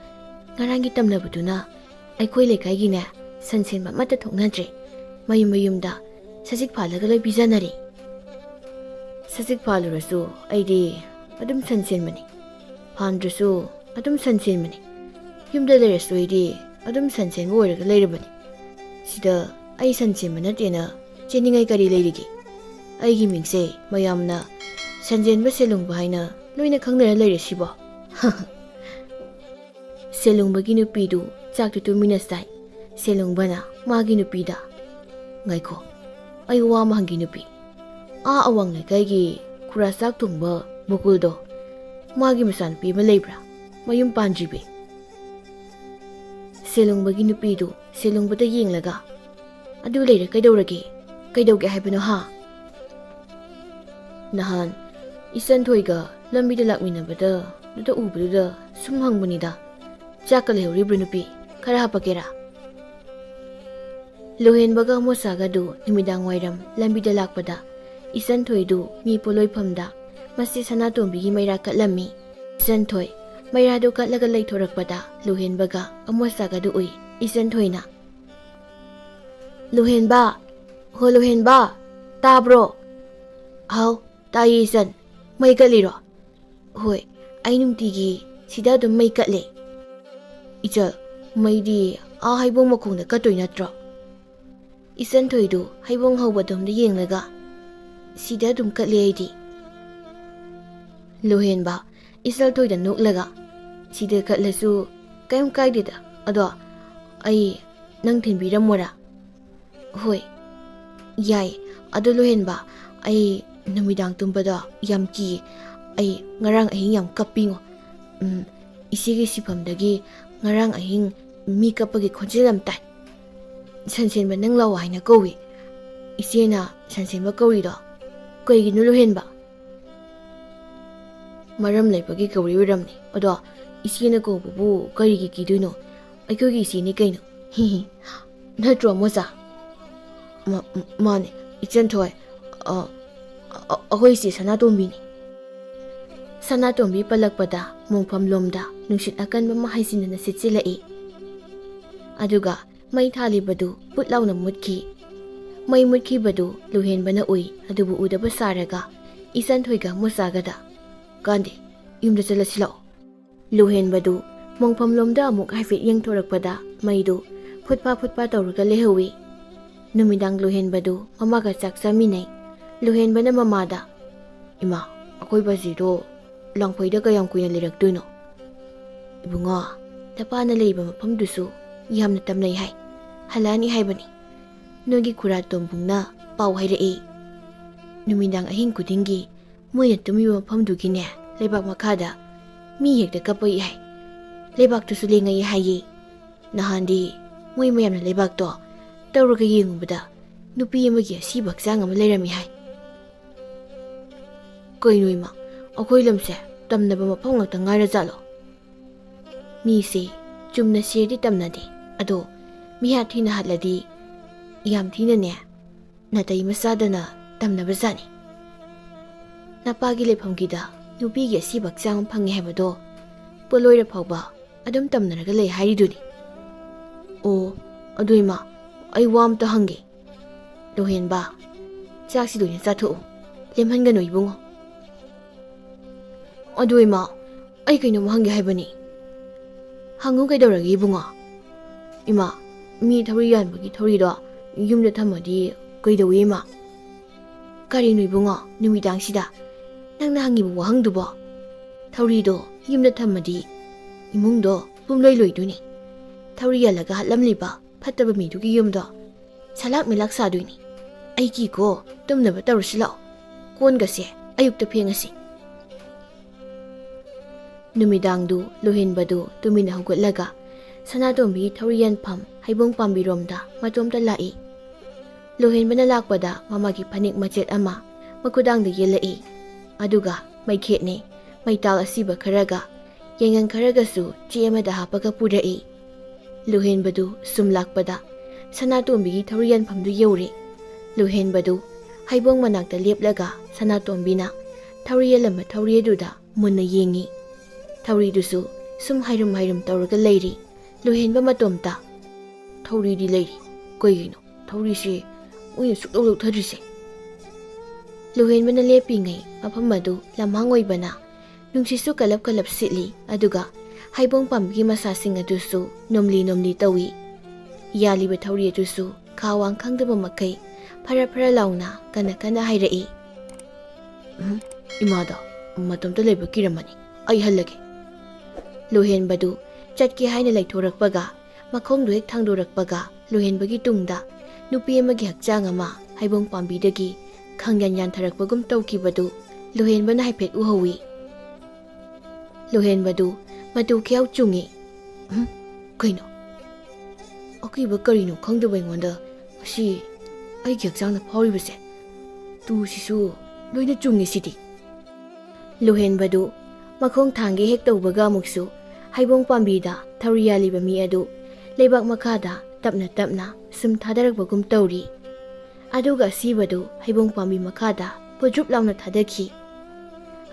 ꯉꯔꯥꯡꯒꯤ ꯇꯝꯅꯕꯗꯨꯅ ꯑꯩꯈꯣꯏ ꯂꯩꯀꯥꯏꯒꯤꯅꯦ, ꯁꯟ ꯁꯦꯟꯕ ꯑꯃꯠꯇ ꯊꯣꯛꯅꯗ꯭ꯔꯦ꯫ ꯃꯌꯨꯝ ꯃꯌꯨꯝꯗ ꯁꯖꯤꯛ ꯐꯥꯜꯂꯒ ꯂꯣꯏ ꯄꯤꯖꯅꯔꯦ꯫" "ꯁꯖꯤꯛ ꯐꯥꯜꯂꯨꯔꯁꯨ ꯑꯩꯗꯤ ꯑꯗꯨꯝ ꯁꯟ ꯁꯦꯟꯕꯅꯤ, ꯐꯥꯟꯗ꯭ꯔꯁꯨ ꯑꯗꯨꯝ ꯁꯟ ꯁꯦꯟꯕꯅꯤ, ꯌꯨꯝꯗ ꯂꯩꯔꯁꯨ ꯑꯩꯗꯤ ꯑꯗꯨꯝ ꯁꯟ ꯁꯦꯟꯕ ꯑꯣꯏꯔꯒ ꯂꯩꯔꯕꯅꯤ꯫ ꯁꯤꯗ ꯑꯩ ꯁꯟ ꯆꯦꯟꯕ ꯅꯠꯇꯦꯅ ꯆꯦꯟꯅꯤꯡꯉꯥꯏ ꯀꯔꯤ ꯂꯩꯔꯤꯒꯦ? ꯑꯩꯒꯤ ꯃꯤꯡꯁꯦ ꯃꯌꯥꯝꯅ ꯁꯟꯖꯦꯟꯕ ꯁꯦꯂꯨꯡꯕ ꯍꯥꯏꯅ ꯂꯣꯏꯅ ꯈꯪꯅꯔ ꯂꯩꯔꯦ ꯁꯤꯕꯣ꯫ ꯁꯦꯂꯨꯡꯕꯒꯤ ꯅꯨꯄꯤꯗꯨ ꯆꯥꯛꯇꯨ ꯇꯨꯃꯤꯟꯅ ꯆꯥꯏ꯫ ꯁꯦꯂꯨꯡꯕꯅ ꯃꯥꯒꯤ ꯅꯨꯄꯤꯗ, "ꯉꯥꯏꯈꯣ, ꯑꯩ ꯋꯥ ꯑꯃ ꯍꯪꯒꯦ ꯅꯨꯄꯤ꯫ ꯑꯥ ꯑꯋꯥꯡ ꯂꯩꯀꯥꯏꯒꯤ ꯈꯨꯔꯥ ꯆꯥꯛ ꯊꯣꯡꯕ ꯃꯨꯀꯨꯜꯗꯣ, ꯃꯥꯒꯤ ꯃꯆꯥꯅꯨꯄꯤ ꯑꯃ ꯂꯩꯕ꯭ꯔꯥ? ꯃꯌꯨꯝ ꯄꯥꯟꯗ꯭ꯔꯤꯕꯤ?" ꯁꯦꯂꯨꯡꯕꯒꯤ ꯅꯨꯄꯤꯗꯨ ꯁꯦꯂꯨꯡꯕꯗ ꯌꯦꯡꯂꯒ, "ꯑꯗꯨ ꯂꯩꯔꯦ ꯀꯩꯗꯧꯔꯒꯦ? ꯀꯩꯗꯧꯒꯦ ꯍꯥꯏꯕꯅꯣ ꯍꯥ?" "ꯅꯍꯥꯟ ꯏꯆꯟꯊꯣꯏꯒ ꯂꯝꯕꯤꯗ ꯂꯥꯛꯃꯤꯟꯅꯕꯗ ꯑꯗꯨꯗ ꯎꯕꯗꯨꯗ ꯁꯨꯝ ꯍꯪꯕꯅꯤꯗ꯫ ꯆꯥꯛꯀ ꯂꯩꯍꯧꯔꯤꯕ꯭ꯔꯣ ꯅꯨꯄꯤ? ꯈꯔ ꯍꯥꯄꯛꯀꯦꯔꯥ?" ꯂꯨꯍꯦꯟꯕꯒ ꯃꯣꯁꯥꯒꯗꯨ ꯅꯨꯃꯤꯗꯥꯡ ꯋꯥꯏꯔꯝ ꯂꯝꯕꯤꯗ ꯂꯥꯛꯄꯗ ꯏꯆꯟꯊꯣꯏꯗꯨ ꯃꯤ ꯄꯣꯂꯣꯏꯐꯝꯗ ꯃꯆꯦ ꯁꯅꯥꯇꯣꯝꯕꯤꯒꯤ ꯃꯩꯔꯥ ꯀꯠꯂꯝꯃꯤ꯫ ꯏꯆꯟꯊꯣꯏ ꯃꯩꯔꯥꯗꯨ ꯀꯠꯂꯒ ꯂꯩꯊꯣꯔꯛꯄꯗ ꯂꯨꯍꯦꯟꯕꯒ ꯑꯃꯣꯁꯥꯒꯗꯨ ꯎꯏ꯫ ꯏꯆꯟꯊꯣꯏꯅ, "ꯂꯨꯍꯦꯟꯕ, ꯍꯣ ꯂꯨꯍꯦꯟꯕ, ꯇꯥꯕ꯭ꯔꯣ?" "ꯍꯥꯎ, ꯇꯥꯏꯌꯦ ꯏꯆꯟ꯫ ꯃꯩ ꯀꯠꯂꯤꯔꯣ?" "ꯍꯣꯏ, ꯑꯩ ꯅꯨꯡꯇꯤꯒꯤ ꯁꯤꯗ ꯑꯗꯨꯝ ꯃꯩ ꯀꯠꯂꯦ꯫" "ꯏꯆꯜ, ꯃꯩꯗꯤ ꯑꯥ ꯍꯩꯕꯣꯡ ꯃꯈꯣꯡꯗ ꯀꯠꯇꯣꯏ ꯅꯠꯇ꯭ꯔꯣ?" ꯏꯆꯟꯊꯣꯏꯗꯨ ꯍꯩꯕꯣꯡ ꯍꯧꯕꯗꯣꯝꯗ ꯌꯦꯡꯂꯒ, "ꯁꯤꯗ ꯑꯗꯨꯝ ꯀꯠꯂꯦ ꯑꯩꯗꯤ꯫" ꯂꯨꯍꯦꯟꯕ ꯏꯆꯜꯊꯣꯏꯗ ꯅꯣꯛꯂꯒ, "ꯁꯤꯗ ꯀꯠꯂꯁꯨ ꯀꯩꯝ ꯀꯥꯏꯗꯦꯗ꯫ ꯑꯗꯣ ꯑꯩ ꯅꯪ ꯊꯤꯟꯕꯤꯔꯝꯃꯣꯔꯥ?" "ꯍꯣꯏ, ꯌꯥꯏ꯫ ꯑꯗꯣ ꯂꯨꯍꯦꯟꯕ, ꯑꯩ ꯅꯨꯃꯤꯗꯥꯡ ꯇꯨꯝꯕꯗꯣ ꯌꯥꯝ ꯀꯤꯌꯦ꯫ ꯑꯩ ꯉꯔꯥꯡ ꯑꯍꯤꯡ ꯌꯥꯝ ꯀꯞꯄꯤꯉꯣ꯫ ꯎꯝ, ꯏꯆꯦꯒꯤ ꯁꯤꯐꯝꯗꯒꯤ ꯉꯔꯥꯡ ꯑꯍꯤꯡ ꯃꯤ ꯀꯞꯄꯒꯤ ꯈꯣꯟꯖꯦꯜ ꯑꯃ ꯇꯥꯏ꯫ ꯁꯟꯁꯦꯟꯕ ꯅꯪ ꯂꯥꯛꯑꯣ ꯍꯥꯏꯅ ꯀꯧꯏ꯫ ꯏꯆꯦꯅ ꯁꯟꯁꯦꯟꯕ ꯀꯧꯔꯤꯗꯣ ꯀꯩꯒꯤꯅꯣ ꯂꯨꯍꯦꯟꯕ?" "ꯃꯔꯝ ꯂꯩꯕꯒꯤ ꯀꯧꯔꯤ ꯑꯣꯏꯔꯝꯅꯤ꯫ ꯑꯗꯣ ꯏꯆꯦꯅ ꯀꯧꯕꯕꯨ ꯀꯔꯤꯒꯤ ꯀꯤꯗꯣꯏꯅꯣ? ꯑꯩꯈꯣꯏꯒꯤ ꯏꯆꯦꯅꯤ ꯀꯩꯅꯣ꯫" "ꯍꯤ ꯍꯤ, ꯅꯠꯇ꯭ꯔꯣ ꯃꯣꯆꯥ?" "ꯃꯥ-, ꯃꯥꯅꯦ, ꯏꯆꯟꯊꯣꯏ꯫ ꯑ, ꯑ, ꯑꯩꯈꯣꯏ ꯏꯆꯦ ꯁꯅꯥꯇꯣꯝꯕꯤꯅꯤ꯫" ꯁꯅꯥꯇꯣꯝꯕꯤ ꯄꯜꯂꯛꯄꯗ ꯃꯣꯡꯐꯝ ꯂꯣꯝꯗ ꯅꯨꯡꯁꯤꯠ ꯑꯀꯟꯕ ꯑꯃ ꯍꯩꯖꯤꯟꯅꯅ ꯁꯤꯠꯆꯤꯜꯂꯛꯏ꯫ ꯑꯗꯨꯒ ꯃꯩ ꯊꯥꯜꯂꯤꯕꯗꯨ ꯄꯨꯠ ꯂꯥꯎꯅ ꯃꯨꯠꯈꯤ꯫ ꯃꯩ ꯃꯨꯠꯈꯤꯕꯗꯨ ꯂꯨꯍꯦꯟꯕꯅ ꯎꯏ, ꯑꯗꯨꯕꯨ ꯎꯗꯕ ꯁꯥꯔꯒ ꯏꯆꯟꯊꯣꯏꯒ ꯃꯣꯆꯥꯒꯗ, "ꯀꯥꯟꯗꯦ, ꯌꯨꯝꯗ ꯆꯠꯂꯁꯤ ꯂꯥꯛꯑꯣ꯫" ꯂꯨꯍꯦꯟꯕꯗꯨ ꯃꯣꯡꯐꯝꯂꯣꯝꯗ ꯑꯃꯨꯛ ꯍꯥꯏꯐꯦꯠ ꯌꯦꯡꯊꯣꯔꯛꯄꯗ ꯃꯩꯗꯨ ꯐꯨꯠ ꯐꯥ ꯐꯨꯠ ꯐꯥ ꯇꯧꯔꯒ ꯂꯩꯍꯧꯏ꯫ ꯅꯨꯃꯤꯗꯥꯡ ꯂꯨꯍꯦꯟꯕꯗꯨ ꯃꯃꯥꯒ ꯆꯥꯛ ꯆꯥꯃꯤꯟꯅꯩ꯫ ꯂꯨꯍꯦꯟꯕꯅ ꯃꯃꯥꯗ, "ꯏꯃꯥ, ꯑꯩꯈꯣꯏ ꯕꯥꯖꯤꯗꯣ ꯂꯥꯡꯐꯩꯗ ꯀꯌꯥꯝ ꯀꯨꯏꯅ ꯂꯩꯔꯛꯇꯣꯏꯅꯣ?" "ꯏꯕꯨꯡꯉꯣ, ꯅꯄꯥꯅ ꯂꯩꯕ ꯃꯐꯝꯗꯨꯁꯨ ꯌꯥꯝꯅ ꯇꯝꯅꯩ ꯍꯥꯏ꯫ ꯍꯜꯂꯛꯑꯅꯤ ꯍꯥꯏꯕꯅꯤ꯫ ꯅꯣꯏꯒꯤ ꯈꯨꯔꯥ ꯇꯣꯝꯕꯨꯡꯅ ꯄꯥꯎ ꯍꯥꯏꯔꯛꯏ꯫ ꯅꯨꯃꯤꯗꯥꯡ ꯑꯍꯤꯡ ꯈꯨꯗꯤꯡꯒꯤ ꯃꯣꯏꯅ ꯇꯨꯝꯃꯤꯕ ꯃꯐꯝꯗꯨꯒꯤꯅꯦ, ꯂꯩꯕꯥꯛ ꯃꯈꯥꯗ ꯃꯤ ꯍꯦꯛꯇ ꯀꯞꯄꯛꯏ ꯍꯥꯏ꯫ ꯂꯩꯕꯥꯛꯇꯨꯁꯨ ꯂꯦꯡꯉꯛꯏ ꯍꯥꯏꯌꯦ꯫ ꯅꯍꯥꯟꯗꯤ ꯃꯣꯏ ꯃꯌꯥꯝꯅ ꯂꯩꯕꯥꯛꯇꯣ ꯇꯧꯔꯒ ꯌꯦꯡꯉꯨꯕꯗ ꯅꯨꯄꯤ ꯑꯃꯒꯤ ꯑꯁꯤꯕ ꯍꯛꯆꯥꯡ ꯑꯃ ꯂꯩꯔꯝꯃꯤ ꯍꯥꯏ꯫" "ꯀꯩꯅꯣ ꯏꯃꯥ, ꯑꯩꯈꯣꯏ ꯂꯝꯁꯦ ꯇꯝꯅꯕ ꯃꯐꯝ ꯉꯥꯛꯇ ꯉꯥꯏꯔ ꯖꯥꯠꯂꯣ?" "ꯃꯤꯁꯦ ꯆꯨꯝꯅ ꯁꯤꯔꯗꯤ ꯇꯝꯅꯗꯦ, ꯑꯗꯣ ꯃꯤꯍꯥꯠ ꯊꯤꯅ ꯍꯥꯠꯂꯗꯤ ꯌꯥꯝ ꯊꯤꯅꯅꯦ, ꯅꯥꯇꯩ ꯃꯆꯥꯗꯅ ꯇꯝꯅꯕ ꯖꯥꯠꯅꯤ꯫ ꯅꯄꯥꯒꯤ ꯂꯩꯐꯝꯒꯤꯗ ꯅꯨꯄꯤꯒꯤ ꯑꯁꯤꯕ ꯍꯛꯆꯥꯡ ꯑꯃ ꯐꯪꯉꯦ ꯍꯥꯏꯕꯗꯣ ꯄꯣꯠꯂꯣꯏꯔ ꯐꯥꯎꯕ ꯑꯗꯨꯝ ꯇꯝꯅꯔꯒ ꯂꯩ ꯍꯥꯏꯔꯤꯗꯨꯅꯤ꯫ ꯑꯣ, ꯑꯗꯨ ꯏꯃꯥ, ꯑꯩ ꯋꯥ ꯑꯝꯇ ꯍꯪꯒꯦ꯫ ꯂꯨꯍꯦꯟꯕ, ꯆꯥꯛꯁꯤ ꯂꯣꯏꯅ ꯆꯥꯊꯣꯛꯎ, ꯂꯦꯝꯍꯟꯒꯅꯨ ꯏꯕꯨꯡꯉꯣ꯫ ꯑꯗꯨ ꯏꯃꯥ, ꯑꯩ ꯀꯩꯅꯣꯝ ꯍꯪꯒꯦ ꯍꯥꯏꯕꯅꯤ꯫" "ꯍꯪꯉꯨ, ꯀꯩꯗꯧꯔꯒꯦ ꯏꯕꯨꯡꯉꯣ?" "ꯏꯃꯥ, ꯃꯤ ꯊꯧꯔꯤ ꯌꯥꯟꯕꯒꯤ ꯊꯧꯔꯤꯗꯣ ꯌꯨꯝꯗ ꯊꯝꯃꯗꯤ ꯀꯩꯗꯧꯏ ꯏꯃꯥ?" "ꯀꯔꯤꯅꯣ ꯏꯕꯨꯡꯉꯣ, ꯅꯨꯃꯤꯗꯥꯡꯁꯤꯗ ꯅꯪꯅ ꯍꯪꯉꯤꯕ ꯋꯥꯍꯪꯗꯨꯕꯣ? ꯊꯧꯔꯤꯗꯣ ꯌꯨꯝꯗ ꯊꯝꯃꯗꯤ ꯏꯃꯨꯡꯗꯣ ꯄꯨꯝꯂꯣꯏ ꯂꯣꯏꯗꯣꯏꯅꯤ꯫ ꯊꯧꯔꯤ ꯌꯥꯜꯂꯒ ꯍꯥꯠꯂꯝꯂꯤꯕ ꯐꯠꯇꯕ ꯃꯤꯗꯨꯒꯤ ꯌꯨꯝꯗꯣ ꯁꯂꯥꯛ ꯃꯤꯂꯥꯛ ꯁꯥꯗꯣꯏꯅꯤ꯫ ꯑꯩꯒꯤꯀꯣ, ꯇꯨꯝꯅꯕ ꯇꯧꯔꯁꯤ ꯂꯥꯛꯑꯣ꯫ ꯀꯣꯟꯒꯁꯦ ꯑꯌꯨꯛꯇ ꯐꯦꯡꯉꯁꯤ꯫" ꯅꯨꯃꯤꯗꯥꯡꯗꯨ ꯂꯨꯍꯦꯟꯕꯗꯨ ꯇꯨꯃꯤꯟꯅ ꯍꯧꯒꯠꯂꯒ ꯁꯅꯥꯇꯣꯝꯕꯤꯒꯤ ꯊꯧꯔꯤ ꯌꯥꯟꯐꯝ ꯍꯩꯕꯣꯡ ꯄꯥꯝꯕꯤꯔꯣꯝꯗ ꯃꯇꯣꯝꯇ ꯂꯥꯛꯏ꯫ ꯂꯨꯍꯦꯟꯕꯅ ꯂꯥꯛꯄꯗ ꯃꯃꯥꯒꯤ ꯐꯅꯦꯛ ꯃꯆꯦꯠ ꯑꯃ ꯃꯈꯨꯗꯥꯡꯗ ꯌꯦꯜꯂꯛꯏ꯫ ꯑꯗꯨꯒ ꯃꯩꯈꯦꯠꯅꯦ, ꯃꯩꯇꯥꯜ ꯑꯁꯤꯕ ꯈꯔꯒ ꯌꯥꯏꯉꯪ ꯈꯔꯒꯁꯨ ꯆꯦ ꯑꯃꯗ ꯍꯥꯞꯄꯒ ꯄꯨꯔꯛꯏ꯫ ꯂꯨꯍꯦꯟꯕꯗꯨ ꯁꯨꯝ ꯂꯥꯛꯄꯗ ꯁꯅꯥꯇꯣꯝꯕꯤꯒꯤ ꯊꯧꯔꯤ ꯌꯥꯟꯐꯝꯗꯨ ꯌꯧꯔꯦ꯫ ꯂꯨꯍꯦꯟꯕꯗꯨ ꯍꯩꯕꯣꯡ ꯃꯅꯥꯛꯇ ꯂꯦꯞꯂꯒ ꯁꯅꯥꯇꯣꯝꯕꯤꯅ ꯊꯧꯔꯤ ꯌꯥꯜꯂꯝꯕ ꯊꯧꯔꯤ ꯑꯗꯨꯗ ꯃꯨꯟꯅ ꯌꯦꯡꯉꯤ꯫ ꯊꯧꯔꯤꯗꯨꯁꯨ ꯁꯨꯝ ꯍꯥꯏꯔꯨꯝ ꯍꯥꯏꯔꯨꯝ ꯇꯧꯔꯒ ꯂꯩꯔꯤ꯫ ꯂꯨꯍꯦꯟꯕ ꯃꯇꯣꯝꯇ, "ꯊꯧꯔꯤꯗꯤ ꯂꯩꯔꯤ, ꯀꯩꯒꯤꯅꯣ ꯊꯧꯔꯤꯁꯦ ꯃꯣꯏꯅ ꯁꯨꯛꯂꯧ ꯂꯧꯊꯗ꯭ꯔꯤꯁꯦ?" ꯂꯨꯍꯦꯟꯕꯅ ꯂꯦꯞꯄꯤꯉꯩ ꯃꯐꯝ ꯑꯗꯨ ꯂꯝꯍꯥꯡ ꯑꯣꯏꯕꯅ ꯅꯨꯡꯁꯤꯠꯁꯨ ꯀꯂꯞ ꯀꯂꯞ ꯁꯤꯠꯂꯤ, ꯑꯗꯨꯒ ꯍꯩꯕꯣꯡ ꯄꯥꯝꯕꯤꯒꯤ ꯃꯁꯥꯁꯤꯡ ꯑꯗꯨꯁꯨ ꯅꯣꯝꯂꯤ ꯅꯣꯝꯂꯤ ꯇꯧꯏ꯫ ꯌꯥꯜꯂꯤꯕ ꯊꯧꯔꯤ ꯑꯗꯨꯁꯨ ꯈꯥ ꯋꯥꯡ ꯈꯪꯗꯕ ꯃꯈꯩ ꯐꯔ ꯐꯔ ꯂꯥꯎꯅ ꯀꯟꯅ ꯀꯟꯅ ꯍꯥꯏꯔꯛꯏ꯫ "ꯎꯝ, ꯏꯃꯥꯗꯣ ꯃꯇꯣꯝꯇ ꯂꯩꯕ ꯀꯤꯔꯝꯃꯅꯤ, ꯑꯩ ꯍꯜꯂꯒꯦ꯫" ꯂꯨꯍꯦꯟꯕꯗꯨ ꯆꯠꯀꯦ ꯍꯥꯏꯅ ꯂꯩꯊꯣꯔꯛꯄꯒ, ꯃꯈꯣꯡꯗꯨ ꯍꯦꯛ ꯊꯥꯡꯗꯣꯔꯛꯄꯒ, ꯂꯨꯍꯦꯟꯕꯒꯤ ꯇꯨꯡꯗ ꯅꯨꯄꯤ ꯑꯃꯒꯤ ꯍꯛꯆꯥꯡ ꯑꯃ ꯍꯩꯕꯣꯡ ꯄꯥꯝꯕꯤꯗꯒꯤ ꯈꯪꯌꯥꯟ ꯌꯥꯟꯊꯔꯛꯄꯒꯨꯝ ꯇꯧꯈꯤꯕꯗꯨ ꯂꯨꯍꯦꯟꯕꯅ ꯍꯥꯏꯐꯦꯠ ꯎꯍꯧꯏ꯫ ꯂꯨꯍꯦꯟꯕꯗꯨ ꯃꯇꯨ ꯈꯤꯌꯥꯎ ꯆꯨꯡꯉꯤ꯫ "ꯎꯝ? ꯀꯩꯅꯣ? ꯑꯀꯤꯕ ꯀꯔꯤꯅꯣ ꯈꯪꯗꯕ ꯑꯩꯉꯣꯟꯗ ꯉꯁꯤ ꯑꯩꯒꯤ ꯍꯛꯆꯥꯡꯗ ꯐꯥꯎꯔꯤꯕꯁꯦ? ꯇꯨꯁꯤꯁꯨ ꯂꯣꯏꯅ ꯆꯨꯡꯉꯤ ꯁꯤꯗꯤ꯫" ꯂꯨꯍꯦꯟꯕꯗꯨ ꯃꯈꯣꯡ ꯊꯥꯡꯒꯦ ꯍꯦꯛ ꯇꯧꯕꯒ ꯑꯃꯨꯛꯁꯨ ꯍꯩꯕꯣꯡ ꯄꯥꯝꯕꯤꯗ ꯊꯧꯔꯤ ꯌꯥꯜꯂꯤꯕ ꯃꯤ ꯑꯗꯨ ꯂꯩꯕꯥꯛ ꯃꯈꯥꯗ ꯇꯞꯅ ꯇꯞꯅ ꯁꯨꯝ ꯊꯥꯗꯔꯛꯄꯒꯨꯝ ꯇꯧꯔꯤ꯫ ꯑꯗꯨꯒ ꯑꯁꯤꯕꯗꯨ ꯍꯩꯕꯣꯡ ꯄꯥꯝꯕꯤ ꯃꯈꯥꯗ ꯄꯨꯗ꯭ꯔꯨꯞ ꯂꯥꯎꯅ ꯊꯥꯗꯈꯤ꯫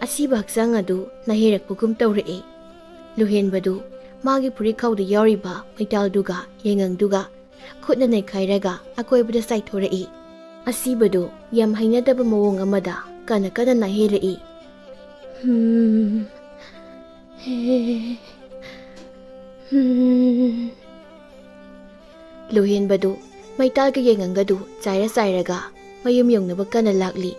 ꯑꯁꯤꯕ ꯍꯛꯆꯥꯡ ꯑꯗꯨ ꯅꯥꯍꯦꯔꯛꯄꯒꯨꯝ ꯇꯧꯔꯛꯏ꯫ ꯂꯨꯍꯦꯟꯕꯗꯨ ꯃꯥꯒꯤ ꯐꯨꯔꯤꯠꯈꯥꯎꯗ ꯌꯥꯎꯔꯤꯕ ꯃꯩꯇꯥꯜꯗꯨꯒ ꯌꯥꯏꯉꯪꯗꯨꯒ ꯈꯨꯠꯅ ꯅꯩꯈꯥꯏꯔꯒ ꯑꯀꯣꯏꯕꯗ ꯆꯥꯏꯊꯣꯔꯛꯏ꯫ ꯑꯁꯤꯕꯗꯨ ꯌꯥꯝ ꯍꯩꯅꯗꯕ ꯃꯑꯣꯡ ꯑꯃꯗ ꯀꯟꯅ ꯀꯟꯅ ꯅꯥꯍꯦꯔꯛꯏ꯫ "ꯍꯝ, ꯍꯦ, ꯍꯝ꯫" ꯂꯨꯍꯦꯟꯕꯗꯨ ꯃꯩꯇꯥꯜꯒ ꯌꯥꯏꯉꯪꯒꯗꯨ ꯆꯥꯏꯔ ꯆꯥꯏꯔꯒ ꯃꯌꯨꯝ ꯌꯧꯅꯕ ꯀꯟꯅ ꯂꯥꯛꯂꯤ꯫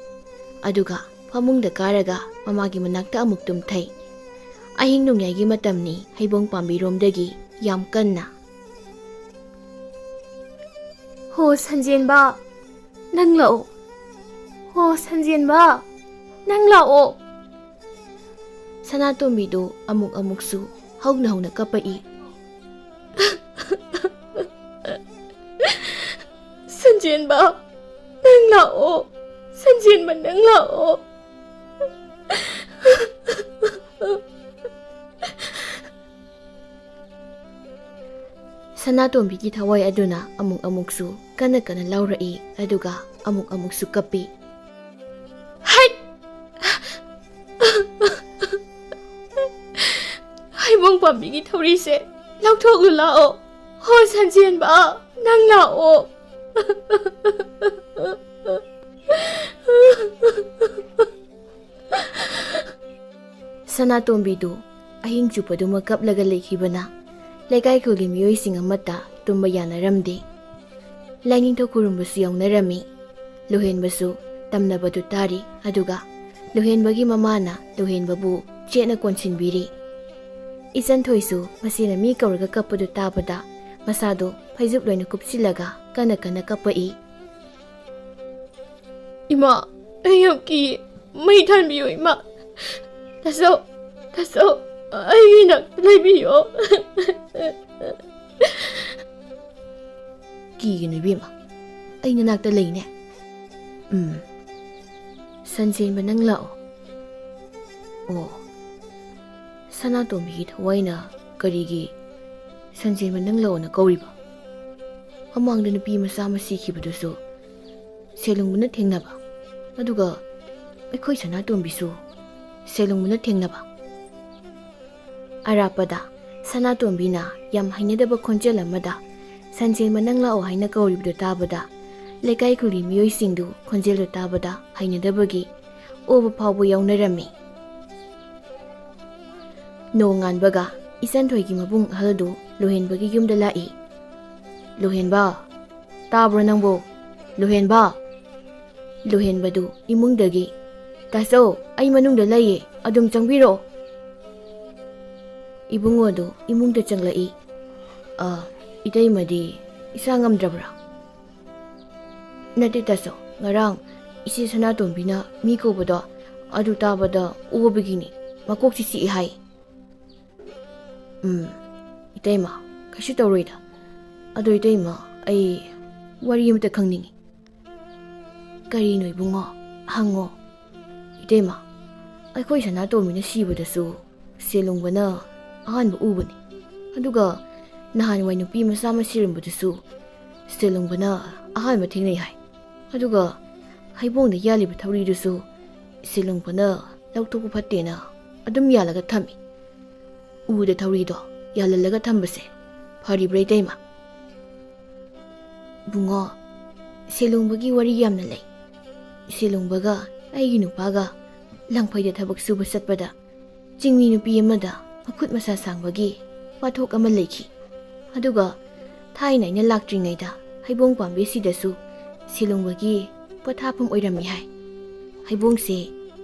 ꯑꯗꯨꯒ ꯐꯃꯨꯡꯗ ꯀꯥꯔꯒ ꯃꯃꯥꯒꯤ ꯃꯅꯥꯛꯇ ꯑꯃꯨꯛ ꯇꯨꯝꯊꯩ꯫ ꯑꯍꯤꯡ ꯅꯣꯡꯌꯥꯏꯒꯤ ꯃꯇꯝꯅꯤ, ꯍꯩꯕꯣꯡ ꯄꯥꯝꯕꯤꯔꯣꯝꯗꯒꯤ ꯌꯥꯝ ꯀꯟꯅ, "ꯍꯣ ꯁꯟꯖꯦꯟꯕ, ꯅꯪ ꯂꯥꯛꯑꯣ꯫ ꯍꯣ ꯁꯟꯖꯦꯟꯕ, ꯅꯪ ꯂꯥꯛꯑꯣ꯫" ꯁꯅꯥꯇꯣꯝꯕꯤꯗꯨ ꯑꯃꯨꯛ ꯑꯃꯨꯛꯁꯨ ꯍꯧꯅ ꯍꯧꯅ ꯀꯞꯄꯛꯏ꯫ "ꯁꯟꯖꯦꯟꯕ, ꯅꯪ ꯂꯥꯛꯑꯣ꯫ ꯁꯟꯖꯦꯟꯕ, ꯅꯪ ꯂꯥꯛꯑꯣ꯫" ꯁꯅꯥꯇꯣꯝꯕꯤꯒꯤ ꯊꯋꯥꯏ ꯑꯗꯨꯅ ꯑꯃꯨꯛ ꯑꯃꯨꯛꯁꯨ ꯀꯟꯅ ꯀꯟꯅ ꯂꯥꯎꯔꯛꯏ, ꯑꯗꯨꯒ ꯑꯃꯨꯛ ꯑꯃꯨꯛꯁꯨ ꯀꯞꯄꯤ꯫ "ꯍꯩꯠ! ꯍꯩꯕꯣꯡ ꯄꯥꯝꯕꯤꯒꯤ ꯊꯧꯔꯤꯁꯦ ꯂꯧꯊꯣꯛꯂꯨ ꯂꯥꯛꯑꯣ꯫ ꯍꯣ ꯁꯟꯖꯦꯟꯕ, ꯅꯪ ꯂꯥꯛꯑꯣ꯫" ꯁꯅꯥꯇꯣꯝꯕꯤꯗꯨ ꯑꯍꯤꯡ ꯆꯨꯞꯄꯗꯨꯃ ꯀꯞꯂꯒ ꯂꯩꯈꯤꯕꯅ ꯂꯩꯀꯥꯏ ꯈꯨꯜꯒꯤ ꯃꯤꯑꯣꯏꯁꯤꯡ ꯑꯃꯠꯇ ꯇꯨꯝꯕ ꯌꯥꯅꯔꯝꯗꯦ꯫ ꯂꯥꯏꯅꯤꯡꯊꯧ ꯈꯨꯔꯨꯝꯕꯁꯨ ꯌꯥꯎꯅꯔꯝꯃꯤ꯫ ꯂꯨꯍꯦꯟꯕꯁꯨ ꯇꯝꯅꯕꯗꯨ ꯇꯥꯔꯤ, ꯑꯗꯨꯒ ꯂꯨꯍꯦꯟꯕꯒꯤ ꯃꯃꯥꯅ ꯂꯨꯍꯦꯟꯕꯕꯨ ꯆꯦꯠꯅ ꯀꯣꯟꯁꯤꯟꯕꯤꯔꯤ꯫ ꯏꯆꯟꯊꯣꯏꯁꯨ ꯃꯁꯤꯅ ꯃꯤ ꯀꯧꯔꯒ ꯀꯞꯄꯗꯨ ꯇꯥꯕꯗ ꯃꯁꯥꯗꯨ ꯐꯩꯖꯨꯞ ꯂꯣꯏꯅ ꯀꯨꯞꯁꯤꯜꯂꯒ ꯀꯟꯅ ꯀꯟꯅ ꯀꯞꯄꯛꯏ꯫ "ꯏꯃꯥ, ꯑꯩ ꯌꯥꯝ ꯀꯤ꯫ ꯃꯩ ꯊꯥꯟꯕꯤꯌꯨ, ꯏꯃꯥ꯫ ꯇꯥꯆꯧ, ꯇꯥꯆꯧ, ꯑꯩꯒꯤ ꯏꯅꯥꯛꯇ ꯂꯩꯕꯤꯌꯣ꯫" "ꯀꯤꯒꯅꯨ ꯏꯕꯦꯝꯃ, ꯑꯩ ꯅꯅꯥꯛꯇ ꯂꯩꯅꯦ꯫ ꯎꯝ, ꯁꯟꯁꯦꯟꯕ, ꯅꯪ ꯂꯥꯛꯑꯣ꯫" ꯑꯣ, ꯁꯅꯥꯇꯣꯝꯕꯤꯒꯤ ꯊꯋꯥꯏꯅ ꯀꯔꯤꯒꯤ "ꯁꯟꯁꯦꯟꯕ, ꯅꯪ ꯂꯥꯛꯑꯣꯅ" ꯀꯧꯔꯤꯕ? ꯃꯃꯥꯡꯗ ꯅꯨꯄꯤ ꯃꯆꯥ ꯑꯃ ꯁꯤꯈꯤꯕꯗꯨꯁꯨ ꯁꯦꯂꯨꯡꯕꯅ ꯊꯦꯡꯅꯕ, ꯑꯗꯨꯒ ꯑꯩꯈꯣꯏ ꯁꯅꯥꯇꯣꯝꯕꯤꯁꯨ ꯁꯦꯂꯨꯡꯕꯅ ꯊꯦꯡꯅꯕ꯫ ꯑꯔꯥꯞꯄꯗ ꯁꯅꯥꯇꯣꯝꯕꯤꯅ ꯌꯥꯝ ꯍꯩꯅꯗꯕ ꯈꯣꯟꯖꯦꯜ ꯑꯃꯗ "ꯁꯟꯁꯦꯟꯕ, ꯅꯪ ꯂꯥꯛꯑꯣ" ꯍꯥꯏꯅ ꯀꯧꯔꯤꯕꯗꯨ ꯇꯥꯕꯗ, ꯂꯩꯀꯥꯏ ꯈꯨꯜꯒꯤ ꯃꯤꯑꯣꯏꯁꯤꯡꯗꯨ ꯈꯣꯟꯖꯦꯜꯗꯨ ꯇꯥꯕꯗ ꯍꯩꯅꯗꯕꯒꯤ ꯑꯣꯕ ꯐꯥꯎꯕ ꯌꯥꯎꯅꯔꯝꯃꯤ꯫ ꯅꯣꯡꯉꯥꯟꯕꯒ ꯏꯆꯟꯊꯣꯏꯒꯤ ꯃꯕꯨꯡ ꯑꯍꯜꯗꯨ ꯂꯨꯍꯦꯟꯕꯒꯤ ꯌꯨꯝꯗ ꯂꯥꯛꯏ꯫ "ꯂꯨꯍꯦꯟꯕ, ꯇꯥꯕ꯭ꯔꯣ ꯅꯪꯕꯨ? ꯂꯨꯍꯦꯟꯕ!" ꯂꯨꯍꯦꯟꯕꯗꯨ ꯏꯃꯨꯡꯗꯒꯤ, "ꯇꯥꯆꯧ, ꯑꯩ ꯃꯅꯨꯡꯗ ꯂꯩꯌꯦ, ꯑꯗꯨꯝ ꯆꯪꯕꯤꯔꯛꯑꯣ꯫" ꯏꯕꯨꯡꯉꯣꯗꯨ ꯏꯃꯨꯡꯗ ꯆꯪꯂꯛꯏ꯫ "ꯑ, ꯏꯇꯩꯃꯗꯤ ꯏꯁꯥ ꯉꯝꯗ꯭ꯔꯕ꯭ꯔꯥ?" "ꯅꯠꯇꯦ ꯇꯥꯆꯧ, ꯉꯔꯥꯡ ꯏꯆꯦ ꯁꯅꯥꯇꯣꯝꯕꯤꯅ ꯃꯤ ꯀꯧꯕꯗꯣ, ꯑꯗꯨ ꯇꯥꯕꯗ ꯑꯣꯕꯒꯤꯅꯤ, ꯃꯀꯣꯛꯁꯤ ꯆꯤꯛꯏ ꯍꯥꯏ꯫" "ꯎꯝ, ꯏꯇꯩꯃ, ꯀꯩꯁꯨ ꯇꯧꯔꯣꯏꯗ꯫ ꯑꯗꯣ ꯏꯇꯩꯃ, ꯑꯩ ꯋꯥꯔꯤ ꯑꯃꯇ ꯈꯪꯅꯤꯡꯉꯤ꯫" "ꯀꯔꯤꯅꯣ ꯏꯕꯨꯡꯉꯣ? ꯍꯪꯉꯣ꯫" "ꯏꯇꯩꯃ, ꯑꯩꯈꯣꯏ ꯁꯅꯥꯇꯣꯝꯕꯤꯅ ꯁꯤꯕꯗꯁꯨ ꯁꯦꯂꯨꯡꯕꯅ ꯑꯍꯥꯟꯕ ꯎꯕꯅꯤ꯫ ꯑꯗꯨꯒ ꯅꯍꯥꯟꯋꯥꯏ ꯅꯨꯄꯤ ꯃꯆꯥ ꯑꯃ ꯁꯤꯔꯝꯕꯗꯨꯁꯨ ꯁꯦꯂꯨꯡꯕꯅ ꯑꯍꯥꯟꯕ ꯊꯦꯡꯅꯩ ꯍꯥꯏ꯫ ꯑꯗꯨꯒ ꯍꯩꯕꯣꯡꯗ ꯌꯥꯜꯂꯤꯕ ꯊꯧꯔꯤꯗꯨꯁꯨ ꯁꯦꯂꯨꯡꯕꯅ ꯂꯧꯊꯣꯛꯄ ꯐꯠꯇꯦꯅ ꯑꯗꯨꯝ ꯌꯥꯜꯂꯒ ꯊꯝꯃꯤ꯫ ꯎꯗ ꯊꯧꯔꯤꯗꯣ ꯌꯥꯜꯍꯜꯂꯒ ꯊꯝꯕꯁꯦ ꯐꯔꯤꯕ꯭ꯔꯥ, ꯏꯇꯩꯃ?" "ꯏꯕꯨꯡꯉꯣ, ꯁꯦꯂꯨꯡꯕꯒꯤ ꯋꯥꯔꯤ ꯌꯥꯝꯅ ꯂꯩ꯫ ꯁꯦꯂꯨꯡꯕꯒ ꯑꯩꯒꯤ ꯅꯨꯄꯥꯒ ꯂꯪꯐꯩꯗ ꯊꯕꯛ ꯁꯨꯕ ꯆꯠꯄꯗ ꯆꯤꯡꯃꯤ ꯅꯨꯄꯤ ꯑꯃꯗ ꯃꯈꯨꯠ ꯃꯁꯥ ꯁꯥꯡꯕꯒꯤ ꯋꯥꯊꯣꯛ ꯑꯃ ꯂꯩꯈꯤ꯫ ꯑꯗꯨꯒ ꯊꯥꯏꯅ ꯑꯩꯅ ꯂꯥꯛꯇ꯭ꯔꯤꯉꯩꯗ ꯍꯩꯕꯣꯡ ꯄꯥꯝꯕꯤꯁꯤꯗꯁꯨ ꯁꯤꯂꯨꯡꯕꯒꯤ ꯄꯣꯊꯥꯐꯝ ꯑꯣꯏꯔꯝꯃꯤ ꯍꯥꯏ꯫ ꯍꯩꯕꯣꯡꯁꯦ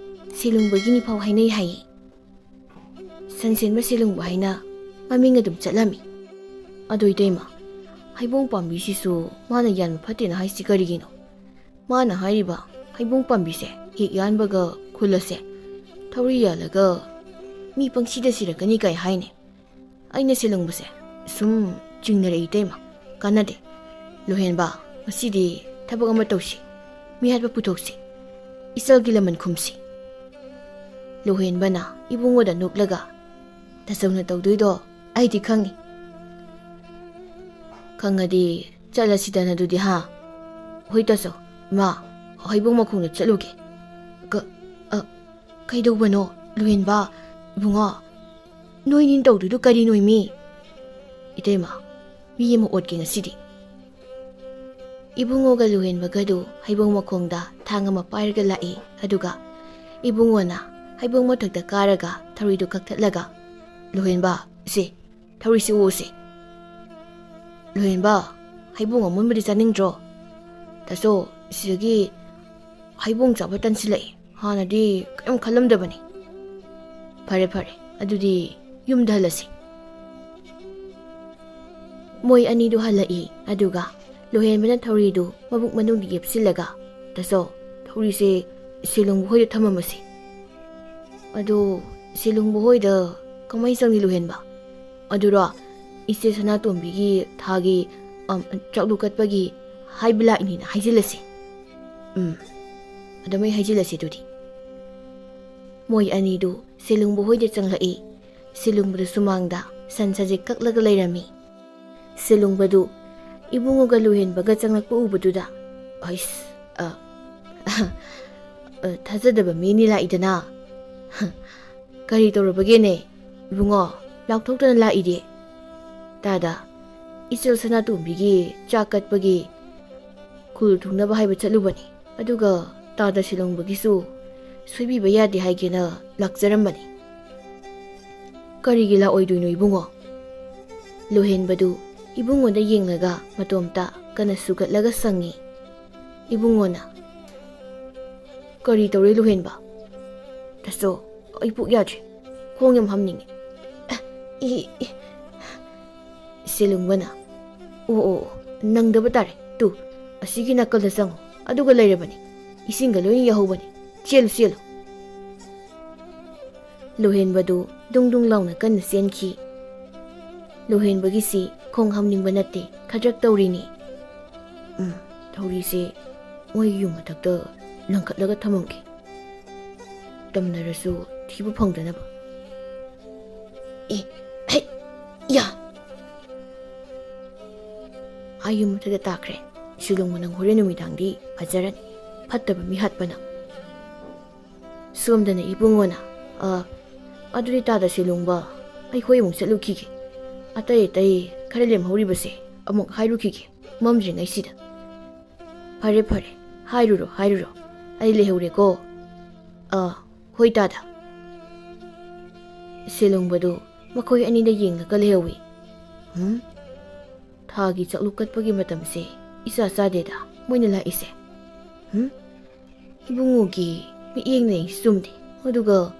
ꯁꯤꯂꯨꯡꯕꯒꯤꯅꯤ ꯐꯥꯎ ꯍꯥꯏꯅꯩ ꯍꯥꯏꯌꯦ꯫ ꯁꯟꯁꯦꯟꯕ ꯁꯤꯂꯨꯡꯕ ꯍꯥꯏꯅ ꯃꯃꯤꯡ ꯑꯗꯨꯝ ꯆꯠꯂꯝꯃꯤ꯫ ꯑꯗꯣ ꯏꯇꯩꯃ, ꯍꯩꯕꯣꯡ ꯄꯥꯝꯕꯤꯁꯤꯁꯨ ꯃꯥꯅ ꯌꯥꯟꯕ ꯐꯠꯇꯦꯅ ꯍꯥꯏꯁꯤ ꯀꯔꯤꯒꯤꯅꯣ? ꯃꯥꯅ ꯍꯥꯏꯔꯤꯕ ꯍꯩꯕꯣꯡ ꯄꯥꯝꯕꯤꯁꯦ ꯍꯦꯛ ꯌꯥꯟꯕꯒ ꯈꯨꯜ ꯑꯁꯦ ꯊꯧꯔꯤ ꯌꯥꯜꯂꯒ ꯃꯤ ꯄꯪꯁꯤꯗ ꯁꯤꯔꯛꯀꯅꯤ ꯀꯥꯏ ꯍꯥꯏꯅꯦ꯫ ꯑꯩꯅ ꯁꯤꯂꯨꯡꯕꯁꯦ ꯁꯨꯝ ꯆꯤꯡꯅꯔꯛꯏ ꯏꯇꯩꯃ, ꯀꯥꯟꯅꯗꯦ꯫ ꯂꯨꯍꯦꯟꯕ, ꯉꯁꯤꯗꯤ ꯊꯕꯛ ꯑꯃ ꯇꯧꯁꯤ, ꯃꯤꯍꯥꯠꯄ ꯄꯨꯊꯣꯛꯁꯤ, ꯏꯆꯜꯒꯤ ꯂꯃꯟ ꯈꯨꯝꯁꯤ꯫ ꯂꯨꯍꯦꯟꯕꯅ ꯏꯕꯨꯡꯉꯣꯗ ꯅꯣꯛꯂꯒ, "ꯇꯥꯆꯧꯅ ꯇꯧꯗꯣꯏꯗꯣ ꯑꯩꯗꯤ ꯈꯪꯉꯤ꯫ ꯈꯪꯉꯗꯤ ꯆꯠꯂꯁꯤꯗꯅ ꯑꯗꯨꯗꯤ, ꯍꯥ?" "ꯍꯣꯏ ꯇꯥꯆꯧ, ꯏꯃꯥ, ꯍꯩꯕꯣꯡ ꯃꯈꯣꯡꯗ ꯆꯠꯂꯨꯒꯦ꯫" "ꯀ-, ꯑ, ꯀꯩꯗꯧꯕꯅꯣ ꯂꯨꯍꯦꯟꯕ, ꯏꯕꯨꯡꯉꯣ? ꯅꯣꯏꯅꯤꯅ ꯇꯧꯗꯣꯏꯗꯨ ꯀꯔꯤꯅꯣ ꯃꯤ?" "ꯏꯇꯩꯃ, ꯃꯤ ꯑꯃ ꯑꯣꯠꯀꯦ ꯉꯁꯤꯗꯤ꯫" ꯏꯕꯨꯡꯉꯣꯒ ꯂꯨꯍꯦꯟꯕꯒꯗꯨ ꯍꯩꯕꯣꯡ ꯃꯈꯣꯡꯗ ꯊꯥꯡ ꯑꯃ ꯄꯥꯏꯔꯒ ꯂꯥꯛꯏ꯫ ꯑꯗꯨꯒ ꯏꯕꯨꯡꯉꯣꯅ ꯍꯩꯕꯣꯡ ꯃꯊꯛꯇ ꯀꯥꯔꯒ ꯊꯧꯔꯤꯗꯨ ꯀꯛꯊꯠꯂꯒ, "ꯂꯨꯍꯦꯟꯕ, ꯁꯦ, ꯊꯧꯔꯤꯁꯤ ꯎꯁꯦ꯫" "ꯂꯨꯍꯦꯟꯕ, ꯍꯩꯕꯣꯡ ꯑꯃꯨꯟꯕꯗꯤ ꯆꯥꯅꯤꯡꯗ꯭ꯔꯣ?" "ꯇꯥꯆꯧ, ꯁꯤꯗꯒꯤ ꯍꯩꯕꯣꯡ ꯆꯥꯕ ꯇꯟꯁꯤꯜꯂꯛꯑꯦ꯫ ꯍꯥꯟꯅꯗꯤ ꯀꯔꯤꯝ ꯈꯜꯂꯝꯗꯕꯅꯤ꯫" "ꯐꯔꯦ, ꯐꯔꯦ, ꯑꯗꯨꯗꯤ ꯌꯨꯝꯗ ꯍꯜꯂꯁꯤ꯫" ꯃꯣꯏ ꯑꯅꯤꯗꯨ ꯍꯜꯂꯛꯏ꯫ ꯑꯗꯨꯒ ꯂꯨꯍꯦꯟꯕꯅ ꯊꯧꯔꯤꯗꯨ ꯃꯕꯨꯛ ꯃꯅꯨꯡꯗ ꯌꯦꯞꯁꯤꯜꯂꯒ, "ꯇꯥꯆꯧ, ꯊꯧꯔꯤꯁꯦ ꯁꯤꯂꯨꯡꯕ ꯍꯣꯏꯗ ꯊꯝꯃꯝꯃꯁꯤ꯫" "ꯑꯗꯨ ꯁꯤꯂꯨꯡꯕ ꯍꯣꯏꯗ ꯀꯃꯥꯏꯅ ꯆꯪꯅꯤ ꯂꯨꯍꯦꯟꯕ?" "ꯑꯗꯨꯔꯣ, ꯏꯆꯦ ꯁꯅꯥꯇꯣꯝꯕꯤꯒꯤ ꯊꯥꯒꯤ, ꯑꯝ, ꯆꯥꯛꯂꯨ ꯀꯠꯄꯒꯤ ꯍꯥꯏꯕ ꯂꯥꯛꯏꯅꯤꯅ ꯍꯥꯏꯖꯤꯜꯂꯁꯤ꯫" "ꯎꯝ, ꯑꯗꯨꯃꯥꯏ ꯍꯥꯏꯖꯤꯜꯂꯁꯤ ꯑꯗꯨꯗꯤ꯫" ꯃꯣꯏ ꯑꯅꯤꯗꯨ ꯁꯤꯂꯨꯡꯕ ꯍꯣꯏꯗ ꯆꯪꯂꯛꯏ꯫ ꯁꯤꯂꯨꯡꯕꯗꯨ ꯁꯨꯃꯥꯡꯗ ꯁꯟ ꯁꯖꯤꯛ ꯀꯛꯂꯒ ꯂꯩꯔꯝꯃꯤ꯫ ꯁꯤꯂꯨꯡꯕꯗꯨ ꯏꯕꯨꯡꯉꯣꯒ ꯂꯨꯍꯦꯟꯕꯒ ꯆꯪꯂꯛꯄ ꯎꯕꯗꯨꯗ, "ꯑꯩꯁ, ꯑ, ꯑ, ꯊꯥꯖꯗꯕ ꯃꯤꯅꯤ ꯂꯥꯛꯏꯗꯅ꯫" "ꯀꯔꯤ ꯇꯧꯔꯕꯒꯦꯅꯦ ꯏꯕꯨꯡꯉꯣ? ꯂꯥꯎꯊꯣꯛꯇꯅ ꯂꯥꯛꯏꯗꯤ?" "ꯇꯥꯗ, ꯏꯆꯜ ꯁꯅꯥꯇꯣꯝꯕꯤꯒꯤ ꯆꯥꯛ ꯀꯠꯄꯒꯤ ꯈꯨꯜ ꯊꯨꯡꯅꯕ ꯍꯥꯏꯕ ꯆꯠꯂꯨꯕꯅꯤ꯫ ꯑꯗꯨꯒ ꯇꯥꯗ ꯁꯤꯂꯨꯡꯕꯒꯤꯁꯨ ꯁꯣꯏꯕꯤꯕ ꯌꯥꯗꯦ ꯍꯥꯏꯒꯦꯅ ꯂꯥꯛꯆꯔꯝꯕꯅꯤ꯫" "ꯀꯔꯤꯒꯤ ꯂꯥꯛꯑꯣꯏꯗꯣꯏꯅꯣ ꯏꯕꯨꯡꯉꯣ?" ꯂꯨꯍꯦꯟꯕꯗꯨ ꯏꯕꯨꯡꯉꯣꯗ ꯌꯦꯡꯂꯒ ꯃꯇꯣꯝꯇ ꯀꯟꯅ ꯁꯨꯒꯠꯂꯒ ꯁꯪꯉꯤ꯫ ꯏꯕꯨꯡꯉꯣꯅ, "ꯀꯔꯤ ꯇꯧꯔꯦ ꯂꯨꯍꯦꯟꯕ?" "ꯇꯥꯆꯧ, ꯑꯩ ꯄꯨꯛ ꯌꯥꯗ꯭ꯔꯦ, ꯈꯣꯡ ꯌꯥꯝ ꯍꯥꯝꯅꯤꯡꯉꯦ꯫" "ꯑ, ꯏ, ꯏ꯫" ꯁꯦꯂꯨꯡꯕꯅ, "ꯑꯣ, ꯑꯣ, ꯑꯣ, ꯅꯪꯗꯕ ꯇꯥꯔꯦ꯫ ꯇꯨ, ꯑꯁꯤꯒꯤ ꯅꯥꯀꯜꯗ ꯆꯪꯉꯣ, ꯑꯗꯨꯒ ꯂꯩꯔꯕꯅꯤ, ꯏꯁꯤꯡꯒ ꯂꯣꯏꯅ ꯌꯥꯍꯧꯕꯅꯤ꯫ ꯆꯦꯜꯂꯨ, ꯆꯦꯜꯂꯨ꯫" ꯂꯨꯍꯦꯟꯕꯗꯨ ꯗꯨꯡ ꯗꯨꯡ ꯂꯥꯎꯅ ꯀꯟꯅ ꯆꯦꯟꯈꯤ꯫ ꯂꯨꯍꯦꯟꯕꯒꯤꯁꯤ ꯈꯣꯡ ꯍꯥꯝꯅꯤꯡꯕ ꯅꯠꯇꯦ, ꯈꯗ꯭ꯔꯛ ꯇꯧꯔꯤꯅꯤ꯫ ꯎꯝ, ꯊꯧꯔꯤꯁꯦ ꯃꯣꯏꯒꯤ ꯌꯨꯝ ꯃꯊꯛꯇ ꯂꯪꯈꯠꯂꯒ ꯊꯝꯃꯝꯒꯦ꯫ ꯇꯝꯅꯔꯁꯨ ꯊꯤꯕ ꯐꯪꯗꯅꯕ꯫ ꯑꯦ, ꯍꯩ, ꯌꯥ! ꯑꯥ ꯌꯨꯝ ꯃꯊꯛꯇ ꯇꯥꯈ꯭ꯔꯦ꯫ ꯁꯤꯂꯣꯡꯕ ꯅꯪ ꯍꯣꯔꯦꯟ ꯅꯨꯃꯤꯗꯥꯡꯗꯤ ꯐꯖꯔꯅꯤ꯫ ꯐꯠꯇꯕ ꯃꯤ ꯍꯥꯠꯄꯅ꯫ ꯁꯣꯝꯗꯅ ꯏꯕꯨꯡꯉꯣꯅ, "ꯑ, ꯑꯗꯨꯗꯤ ꯇꯥꯗ ꯁꯤꯂꯣꯡꯕ, ꯑꯩꯈꯣꯏ ꯑꯃꯨꯛ ꯆꯠꯂꯨꯈꯤꯒꯦ꯫ ꯑꯇꯩ ꯑꯇꯩ ꯈꯔ ꯂꯦꯝꯍꯧꯔꯤꯕꯁꯦ ꯑꯃꯨꯛ ꯍꯥꯏꯔꯨꯈꯤꯒꯦ, ꯃꯝꯗ꯭ꯔꯤꯉꯩꯁꯤꯗ꯫" "ꯐꯔꯦ, ꯐꯔꯦ, ꯍꯥꯏꯔꯨꯔꯣ, ꯍꯥꯏꯔꯨꯔꯣ꯫ ꯑꯩ ꯂꯩꯍꯧꯔꯦꯀꯣ꯫" "ꯑ, ꯍꯣꯏ ꯇꯥꯗ꯫" ꯁꯤꯂꯣꯡꯕꯗꯨ ꯃꯈꯣꯏ ꯑꯅꯤꯗ ꯌꯦꯡꯂꯒ ꯂꯩꯍꯧꯏ꯫ ꯍꯨꯝ? ꯊꯥꯒꯤ ꯆꯥꯛꯂꯨꯛ ꯀꯠꯄꯒꯤ ꯃꯇꯝꯁꯦ ꯏꯆꯥ ꯆꯥꯗꯦꯗ ꯃꯣꯏꯅ ꯂꯥꯛꯏꯁꯦ꯫ ꯍꯨꯝ? ꯏꯕꯨꯡꯉꯣꯒꯤ ꯃꯤꯠꯌꯦꯡꯅ ꯌꯦꯡꯁꯤ ꯆꯨꯝꯗꯦ꯫ ꯑꯗꯨꯒ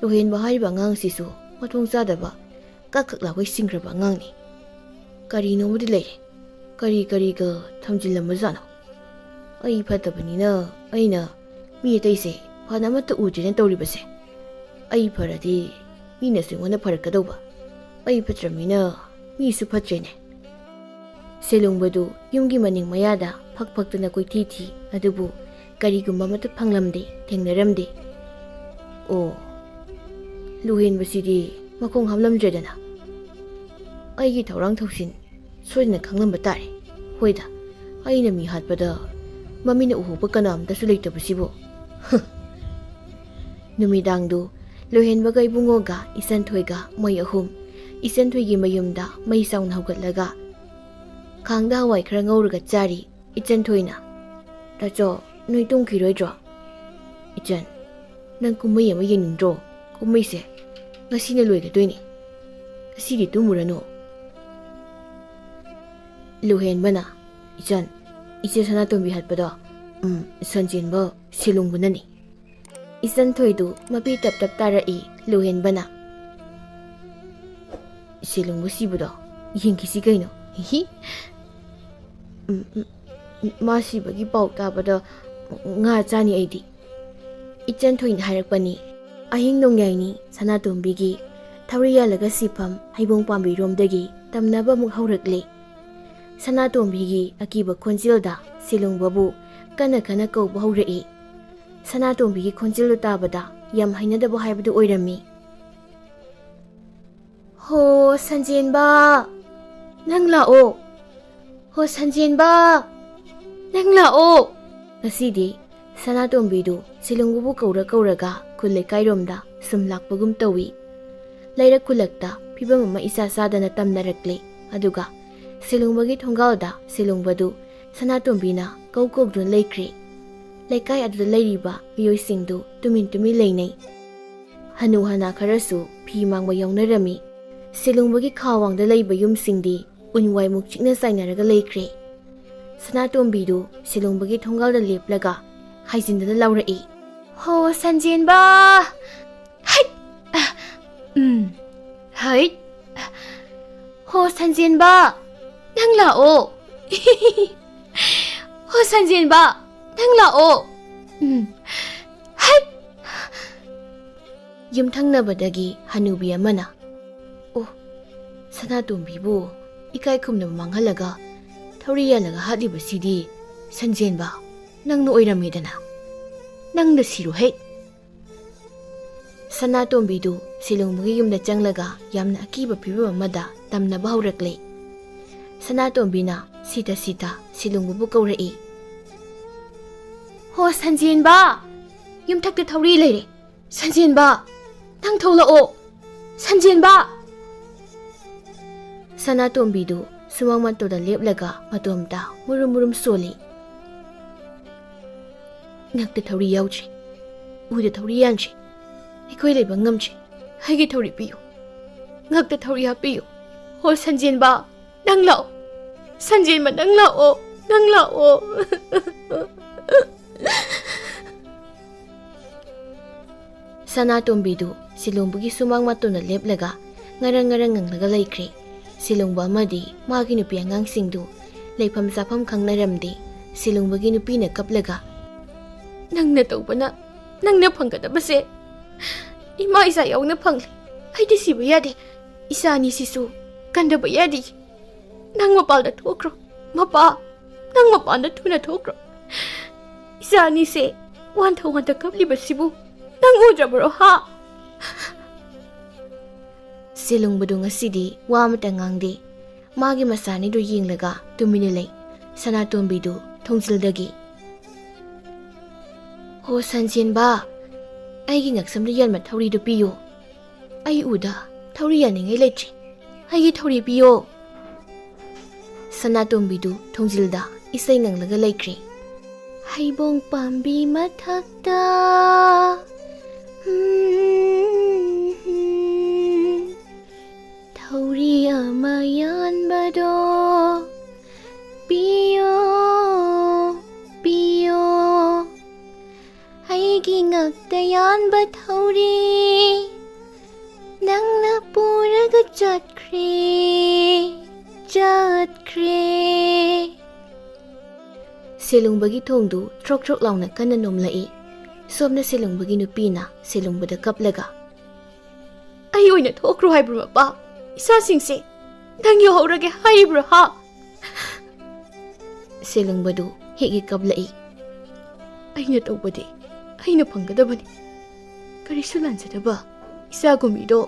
ꯂꯣꯍꯦꯟꯕ ꯍꯥꯏꯔꯤꯕ ꯑꯉꯥꯡꯁꯤꯁꯨ ꯃꯊꯣꯡ ꯆꯥꯗꯕ ꯀꯛ ꯀꯛ ꯂꯥꯎꯒꯩ ꯁꯤꯡꯈ꯭ꯔꯕ ꯑꯉꯥꯡꯅꯤ꯫ ꯀꯔꯤꯅꯣꯃꯗꯤ ꯂꯩꯔꯦ꯫ ꯀꯔꯤ ꯀꯔꯤꯒ ꯊꯝꯖꯤꯜꯂꯝꯕꯖꯥꯠꯅꯣ? ꯑꯩ ꯐꯠꯇꯕꯅꯤꯅ ꯑꯩꯅ ꯃꯤ ꯑꯇꯩꯁꯦ ꯐꯅ ꯑꯃꯠꯇ ꯎꯗ꯭ꯔꯦꯅ ꯇꯧꯔꯤꯕꯁꯦ꯫ ꯑꯩ ꯐꯔꯗꯤ ꯃꯤꯅꯁꯨ ꯑꯩꯉꯣꯟꯗ ꯐꯔꯛꯀꯗꯧꯕ꯫ ꯑꯩ ꯐꯠꯇ꯭ꯔꯕꯅꯤꯅ ꯃꯤꯁꯨ ꯐꯠꯇ꯭ꯔꯦꯅꯦ꯫ ꯁꯦꯂꯨꯡꯕꯗꯨ ꯌꯨꯝꯒꯤ ꯃꯅꯤꯡ ꯃꯌꯥꯗ ꯐꯛ ꯐꯛꯇꯅ ꯀꯣꯏꯊꯤ ꯊꯤ, ꯑꯗꯨꯕꯨ ꯀꯔꯤꯒꯨꯝꯕ ꯑꯃꯠꯇ ꯐꯪꯂꯝꯗꯦ, ꯊꯦꯡꯅꯔꯝꯗꯦ꯫ ꯑꯣ, ꯂꯨꯍꯦꯟꯕꯁꯤꯗꯤ ꯃꯈꯣꯡ ꯍꯥꯝꯂꯝꯗ꯭ꯔꯦꯗꯅ꯫ ꯑꯩꯒꯤ ꯊꯧꯔꯥꯡ ꯊꯧꯁꯤꯟ ꯁꯣꯏꯗꯅ ꯈꯪꯂꯝꯕ ꯇꯥꯔꯦ꯫ ꯍꯣꯏꯗ, ꯑꯩꯅ ꯃꯤ ꯍꯥꯠꯄꯗ ꯃꯃꯤꯠꯅ ꯎꯍꯧꯕ ꯀꯅꯥꯝꯇꯁꯨ ꯂꯩꯇꯕꯁꯤꯕꯨ꯫ ꯅꯨꯃꯤꯗꯥꯡꯗꯨ ꯂꯣꯍꯦꯟꯕꯒ ꯏꯕꯨꯡꯉꯣꯒ ꯏꯆꯟꯊꯣꯏꯒ ꯃꯣꯏ ꯑꯍꯨꯝ ꯏꯆꯟꯊꯣꯏꯒꯤ ꯃꯌꯨꯝꯗ ꯃꯩ ꯆꯥꯎꯅ ꯍꯧꯒꯠꯂꯒ ꯈꯥꯡꯗ ꯍꯋꯥꯏ ꯈꯔ ꯉꯧꯔꯒ ꯆꯥꯔꯤ꯫ ꯏꯆꯟꯊꯣꯏꯅ, "ꯇꯥꯆꯧ, ꯅꯣꯏ ꯇꯨꯝꯈꯤꯔꯣꯏꯗ꯭ꯔꯣ?" "ꯏꯆꯟ, ꯅꯪ ꯀꯨꯝꯍꯩ ꯑꯃ ꯌꯦꯡꯅꯤꯡꯗ꯭ꯔꯣ? ꯀꯨꯝꯍꯩꯁꯦ ꯉꯁꯤꯅ ꯂꯣꯏꯒꯗꯣꯏꯅꯤ꯫ ꯉꯁꯤꯗꯤ ꯇꯨꯝꯃꯨꯔꯅꯨ꯫" ꯂꯨꯍꯦꯟꯕꯅ, "ꯏꯆꯟ, ꯏꯆꯦ ꯁꯅꯥꯇꯣꯝꯕꯤ ꯍꯥꯠꯄꯗꯣ, ꯎꯝ, ꯁꯟꯖꯦꯟꯕ ꯁꯤꯂꯨꯡꯕꯅꯅꯤ꯫" ꯏꯆꯟ ꯊꯣꯏꯗꯨ ꯃꯄꯤ ꯇꯞ ꯇꯞ ꯇꯥꯔꯛꯏ꯫ ꯂꯨꯍꯦꯟꯕꯅ, "ꯁꯤꯂꯨꯡꯕ ꯁꯤꯕꯗꯣ ꯌꯦꯡꯈꯤꯁꯤ ꯀꯩꯅꯣ꯫" "ꯍꯤꯍꯤ꯫ ꯎꯝ, ꯎꯝ, ꯎꯝ, ꯃꯥ ꯁꯤꯕꯒꯤ ꯄꯥꯎ ꯇꯥꯕꯗ ꯉꯥ ꯆꯥꯅꯤ ꯑꯩꯗꯤ꯫" ꯏꯆꯟ ꯊꯣꯏꯅ ꯍꯥꯏꯔꯛꯄꯅꯤ꯫ ꯑꯍꯤꯡ ꯅꯣꯡꯌꯥꯏꯅꯤ ꯁꯅꯥꯇꯣꯝꯕꯤꯒꯤ ꯊꯧꯔꯤ ꯌꯥꯜꯂꯒ ꯁꯤꯐꯝ ꯍꯩꯕꯣꯡ ꯄꯥꯝꯕꯤꯔꯣꯝꯗꯒꯤ ꯇꯝꯅꯕ ꯑꯃꯨꯛ ꯍꯧꯔꯛꯂꯦ꯫ ꯁꯅꯥꯇꯣꯝꯕꯤꯒꯤ ꯑꯀꯤꯕ ꯈꯣꯟꯖꯦꯜꯗ ꯁꯤꯂꯨꯡꯕꯕꯨ ꯀꯟꯅ ꯀꯟꯅ ꯀꯧꯕ ꯍꯧꯔꯛꯏ꯫ ꯁꯅꯥꯇꯣꯝꯕꯤꯒꯤ ꯈꯣꯟꯖꯦꯜꯗꯨ ꯇꯥꯕꯗ ꯌꯥꯝ ꯍꯩꯅꯗꯕ ꯍꯥꯏꯕꯗꯨ ꯑꯣꯏꯔꯝꯃꯤ꯫ "ꯍꯣ, ꯁꯟꯖꯦꯟꯕ, ꯅꯪ ꯂꯥꯛꯑꯣ꯫ ꯍꯣ, ꯁꯟꯖꯦꯟꯕ, ꯅꯪ ꯂꯥꯛꯑꯣ꯫" ꯉꯁꯤꯗꯤ ꯁꯅꯥꯇꯣꯝꯕꯤꯗꯨ ꯁꯤꯂꯨꯡꯕꯕꯨ ꯀꯧꯔ ꯀꯧꯔꯒ ꯈꯨꯜ ꯂꯩꯀꯥꯏꯔꯣꯝꯗ ꯁꯨꯝ ꯂꯥꯛꯄꯒꯨꯝ ꯇꯧꯏ꯫ ꯂꯩꯔꯛ ꯈꯨꯜꯂꯛꯇ ꯐꯤꯕꯝ ꯑꯃ ꯏꯆꯥ ꯆꯥꯗꯅ ꯇꯝꯅꯔꯛꯂꯦ꯫ ꯑꯗꯨꯒ ꯁꯤꯂꯨꯡꯕꯒꯤ ꯊꯣꯡꯒꯥꯜꯗ ꯁꯤꯂꯨꯡꯕꯗꯨ ꯁꯅꯥꯇꯣꯝꯕꯤꯅ ꯀꯧ ꯀꯧꯗꯨꯅ ꯂꯩꯈ꯭ꯔꯦ꯫ ꯂꯩꯀꯥꯏ ꯑꯗꯨꯗ ꯂꯩꯔꯤꯕ ꯃꯤꯑꯣꯏꯁꯤꯡꯗꯨ ꯇꯨꯃꯤꯟ ꯇꯨꯃꯤꯟ ꯂꯩꯅꯩ꯫ ꯍꯅꯨ ꯍꯅꯥ ꯈꯔꯁꯨ ꯐꯤ ꯃꯥꯡꯕ ꯌꯥꯎꯅꯔꯝꯃꯤ꯫ ꯁꯤꯂꯨꯡꯕꯒꯤ ꯈꯥꯋꯥꯡꯗ ꯂꯩꯕ ꯌꯨꯝꯁꯤꯡꯗꯤ ꯎꯟ ꯋꯥꯏꯃꯨꯛ ꯆꯤꯛꯅ ꯆꯥꯏꯅꯔꯒ ꯂꯩꯈ꯭ꯔꯦ꯫ ꯁꯅꯥꯇꯣꯝꯕꯤꯗꯨ ꯁꯤꯂꯨꯡꯕꯒꯤ ꯊꯣꯡꯒꯥꯜꯗ ꯂꯦꯞꯂꯒ ꯍꯥꯏꯖꯤꯟꯗꯅ ꯂꯥꯎꯔꯛꯏ, "ꯍꯣ, ꯁꯟꯖꯦꯟꯕ! ꯍꯩꯠ! ꯎꯝ, ꯍꯩꯠ! ꯍꯣ, ꯁꯟꯖꯦꯟꯕ! ꯅꯪ ꯂꯥꯛꯑꯣ! ꯍꯣ, ꯁꯟꯖꯦꯟꯕ! ꯅꯪ ꯂꯥꯛꯑꯣ! ꯎꯝ, ꯍꯩꯠ!" ꯌꯨꯝꯊꯪꯅꯕꯗꯒꯤ ꯍꯅꯨꯕꯤ ꯑꯃꯅ, "ꯑꯣ, ꯁꯅꯥꯇꯣꯝꯕꯤꯕꯨ ꯏꯀꯥꯏ ꯈꯨꯝꯅꯕ ꯃꯥꯡꯍꯜꯂꯒ ꯊꯧꯔꯤ ꯌꯥꯜꯂꯒ ꯍꯥꯠꯂꯤꯕꯁꯤꯗꯤ ꯁꯟꯖꯦꯟꯕ, ꯅꯪꯅ ꯑꯣꯏꯔꯝꯃꯦꯗꯅ꯫ ꯅꯪꯅ ꯁꯤꯔꯣ ꯍꯦꯛ!" ꯁꯅꯥꯇꯣꯝꯕꯤꯗꯨ ꯁꯤꯂꯨꯡꯕꯒꯤ ꯌꯨꯝꯗ ꯆꯪꯂꯒ ꯌꯥꯝꯅ ꯑꯀꯤꯕ ꯐꯤꯕꯝ ꯑꯃꯗ ꯇꯝꯅꯕ ꯍꯧꯔꯛꯂꯦ꯫ ꯁꯅꯥꯇꯣꯝꯕꯤꯅ ꯁꯤꯇ ꯁꯤꯇ ꯁꯤꯂꯨꯡꯕꯕꯨ ꯀꯧꯔꯛꯏ, "ꯍꯣ, ꯁꯟꯖꯦꯟꯕ! ꯌꯨꯝꯊꯛꯇ ꯊꯧꯔꯤ ꯂꯩꯔꯦ꯫ ꯁꯟꯖꯦꯟꯕ, ꯅꯪ ꯊꯣꯛꯂꯛꯑꯣ! ꯁꯟꯖꯦꯟꯕ!" ꯁꯅꯥꯇꯣꯝꯕꯤꯗꯨ ꯁꯨꯃꯥꯡ ꯃꯇꯣꯟꯗ ꯂꯦꯞꯂꯒ ꯃꯇꯣꯝꯇ ꯃꯨꯔꯨꯝ ꯃꯨꯔꯨꯝ ꯁꯣꯜꯂꯤ꯫ "ꯉꯛꯇ ꯊꯧꯔꯤ ꯌꯥꯎꯗ꯭ꯔꯦ, ꯎꯗ ꯊꯧꯔꯤ ꯌꯥꯟꯗ꯭ꯔꯦ, ꯑꯩꯈꯣꯏ ꯂꯩꯕ ꯉꯝꯗ꯭ꯔꯦ꯫ ꯑꯩꯒꯤ ꯊꯧꯔꯤ ꯄꯤꯌꯨ, ꯉꯛꯇ ꯊꯧꯔꯤ ꯍꯥꯞꯄꯤꯌꯨ꯫ ꯍꯣ, ꯁꯟꯖꯦꯟꯕ, ꯅꯪ ꯂꯥꯛꯑꯣ! ꯁꯟꯖꯦꯟꯕ, ꯅꯪ ꯂꯥꯛꯑꯣ!" ꯅꯪ ꯂꯥꯛꯑꯣ꯫ ꯁꯅꯥꯇꯣꯝꯕꯤꯗꯨ ꯁꯤꯂꯣꯡꯕꯒꯤ ꯁꯨꯃꯥꯡ ꯃꯇꯣꯟꯗ ꯂꯦꯞꯂꯒ ꯉꯔꯪ ꯉꯔꯪ ꯉꯪꯂꯒ ꯂꯩꯈ꯭ꯔꯦ꯫ ꯁꯤꯂꯣꯡꯕ ꯑꯃꯗꯤ ꯃꯥꯒꯤ ꯅꯨꯄꯤ ꯑꯉꯥꯡꯁꯤꯡꯗꯨ ꯂꯩꯐꯝ ꯆꯥꯐꯝ ꯈꯪꯅꯔꯝꯗꯦ꯫ ꯁꯤꯂꯣꯡꯕꯒꯤ ꯅꯨꯄꯤꯅ ꯀꯞꯂꯒ, "ꯅꯪꯅ ꯇꯧꯕꯅ ꯅꯪꯅ ꯐꯪꯒꯗꯕꯁꯦ ꯏꯃꯥ ꯏꯆꯥ ꯌꯥꯎꯅ ꯐꯪꯂꯦ꯫ ꯑꯩꯗꯤ ꯁꯤꯕ ꯌꯥꯗꯦ꯫ ꯏꯆꯥ ꯑꯅꯤꯁꯤꯁꯨ ꯀꯟꯗꯕ ꯌꯥꯗꯦ꯫ ꯅꯪ ꯃꯄꯥꯟꯗ ꯊꯣꯛꯈ꯭ꯔꯣ꯫ ꯃꯄꯥ, ꯅꯪ ꯃꯄꯥꯟꯗ ꯊꯨꯅ ꯊꯣꯛꯈ꯭ꯔꯣ꯫ ꯏꯆꯥ ꯑꯅꯤꯁꯦ ꯋꯥꯟꯊ ꯋꯥꯟꯊ ꯀꯞꯂꯤꯕꯁꯤꯕꯨ ꯅꯪ ꯎꯗ꯭ꯔꯕ꯭ꯔꯣ, ꯍꯥ?" ꯁꯤꯂꯨꯡꯕꯗꯨ ꯉꯁꯤꯗꯤ ꯋꯥ ꯑꯃꯇ ꯉꯥꯡꯗꯦ꯫ ꯃꯥꯒꯤ ꯃꯆꯥꯅꯤꯗꯨ ꯌꯦꯡꯂꯒ ꯇꯨꯃꯤꯟꯅ ꯂꯩ꯫ ꯁꯅꯥꯇꯣꯝꯕꯤꯗꯨ ꯊꯣꯡꯖꯤꯜꯗꯒꯤ, "ꯍꯣ ꯁꯟꯁꯦꯟꯕ, ꯑꯩꯒꯤ ꯉꯛꯁꯝꯗ ꯌꯥꯟꯕ ꯊꯧꯔꯤꯗꯨ ꯄꯤꯌꯨ꯫ ꯑꯩ ꯎꯗ ꯊꯧꯔꯤ ꯌꯥꯅꯤꯡꯉꯥꯏ ꯂꯩꯇ꯭ꯔꯦ꯫ ꯑꯩꯒꯤ ꯊꯧꯔꯤ ꯄꯤꯌꯣ꯫" ꯁꯅꯥꯇꯣꯝꯕꯤꯗꯨ ꯊꯣꯡꯖꯤꯜꯗ ꯏꯁꯩ ꯉꯪꯂꯒ ꯂꯩꯈ꯭ꯔꯦ꯫ ꯍꯩꯕꯣꯡ ꯄꯥꯝꯕꯤ ꯃꯊꯛꯇ, ꯍꯝ, ꯊꯧꯔꯤ ꯑꯃ ꯌꯥꯟꯕꯗꯣ ꯄꯤꯌꯣ, ꯄꯤꯌꯣ꯫ ꯑꯩꯒꯤ ꯉꯛꯇ ꯌꯥꯟꯕ ꯊꯧꯔꯤ ꯅꯪꯅ ꯄꯨꯔꯒ ꯆꯠꯈ꯭ꯔꯦ, ꯆꯠꯈ꯭ꯔꯦ꯫ ꯁꯦꯂꯨꯡꯕꯒꯤ ꯊꯣꯡꯗꯨ ꯊ꯭ꯔꯣꯛ ꯊ꯭ꯔꯣꯛ ꯂꯥꯎꯅ ꯀꯟꯅ ꯅꯣꯝꯂꯛꯏ꯫ ꯁꯣꯝꯅ ꯁꯦꯂꯨꯡꯕꯒꯤ ꯅꯨꯄꯤꯅ ꯁꯦꯂꯨꯡꯕꯗ ꯀꯞꯂꯒ, "ꯑꯩ ꯑꯣꯏꯅ ꯊꯣꯛꯈ꯭ꯔꯣ ꯍꯥꯏꯕ꯭ꯔꯣ, ꯃꯄꯥ? ꯏꯆꯥꯁꯤꯡꯁꯦ ꯅꯪ ꯌꯧꯍꯧꯔꯒꯦ ꯍꯥꯏꯔꯤꯕ꯭ꯔꯣ, ꯍꯥ?" ꯁꯦꯂꯨꯡꯕꯗꯨ ꯍꯦꯛ ꯍꯦꯛ ꯀꯞꯂꯛꯏ꯫ "ꯑꯩꯅ ꯇꯧꯕꯗꯤ ꯑꯩꯅ ꯐꯪꯒꯗꯕꯅꯤ꯫ ꯀꯔꯤꯁꯨ ꯂꯥꯟꯖꯗꯕ ꯏꯆꯥꯒꯨꯝꯕꯤꯗꯣ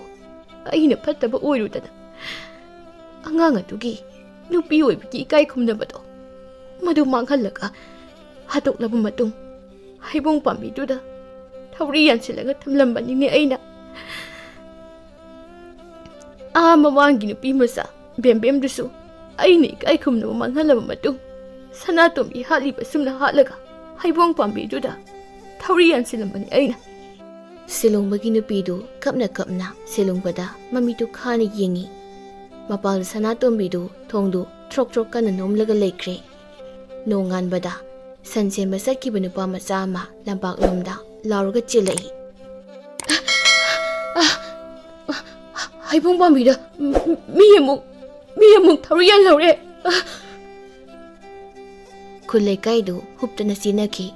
ꯑꯩꯅ ꯐꯠꯇꯕ ꯑꯣꯏꯔꯨꯗꯅ ꯑꯉꯥꯡ ꯑꯗꯨꯒꯤ ꯅꯨꯄꯤ ꯑꯣꯏꯕꯒꯤ ꯏꯀꯥꯏ ꯈꯨꯝꯅꯕꯗꯣ ꯃꯗꯨ ꯃꯥꯡꯍꯜꯂꯒ ꯍꯥꯠꯇꯣꯛꯂꯕ ꯃꯇꯨꯡ ꯍꯩꯕꯣꯡ ꯄꯥꯝꯕꯤꯗꯨꯗ ꯊꯧꯔꯤ ꯌꯥꯟꯁꯤꯜꯂꯒ ꯊꯝꯂꯝꯕꯅꯤꯅꯦ ꯑꯩꯅ꯫ ꯑꯥ ꯃꯃꯥꯡꯒꯤ ꯅꯨꯄꯤ ꯃꯆꯥ ꯕꯦꯝꯕꯦꯝꯗꯨꯁꯨ ꯑꯩꯅ ꯏꯀꯥꯏ ꯈꯨꯝꯅꯕ ꯃꯥꯡꯍꯜꯂꯕ ꯃꯇꯨꯡ ꯁꯅꯥꯇꯣꯝꯕꯤ ꯍꯥꯠꯂꯤꯕ ꯁꯨꯝꯅ ꯍꯥꯠꯂꯒ ꯍꯩꯕꯣꯡ ꯄꯥꯝꯕꯤꯗꯨꯗ ꯊꯧꯔꯤ ꯌꯥꯟꯁꯤꯜꯂꯝꯕꯅꯤ ꯑꯩꯅ꯫" ꯁꯤꯂꯣꯡꯕꯒꯤ ꯅꯨꯄꯤꯗꯨ ꯀꯞꯅ ꯀꯞꯅ ꯁꯤꯂꯣꯡꯕꯗ ꯃꯃꯤꯠꯇꯨ ꯈꯥꯅ ꯌꯦꯡꯉꯤ꯫ ꯃꯄꯥꯜꯗ ꯁꯅꯥꯇꯣꯝꯕꯤꯗꯨ ꯊꯣꯡꯗꯨ ꯊ꯭ꯔꯣꯛ ꯊ꯭ꯔꯣꯛ ꯀꯟꯅ ꯅꯣꯝꯂꯒ ꯂꯩꯈ꯭ꯔꯦ꯫ ꯅꯣꯡꯉꯥꯟꯕꯗ ꯁꯟ ꯁꯦꯝꯕ ꯆꯠꯈꯤꯕ ꯅꯨꯄꯥ ꯃꯆꯥ ꯑꯃ ꯂꯝꯄꯥꯛꯂꯣꯝꯗ ꯂꯥꯎꯔꯒ ꯆꯦꯜꯂꯛꯏ꯫ "ꯍꯩꯕꯣꯡ ꯄꯥꯝꯕꯤꯗ ꯃꯤ ꯑꯃꯨꯛ, ꯃꯤ ꯑꯃꯨꯛ ꯊꯧꯔꯤ ꯌꯥꯜꯍꯧꯔꯦ!" ꯈꯨꯜ ꯂꯩꯀꯥꯏꯗꯨ ꯍꯨꯞꯇꯅ ꯆꯦꯟꯅꯈꯤ꯫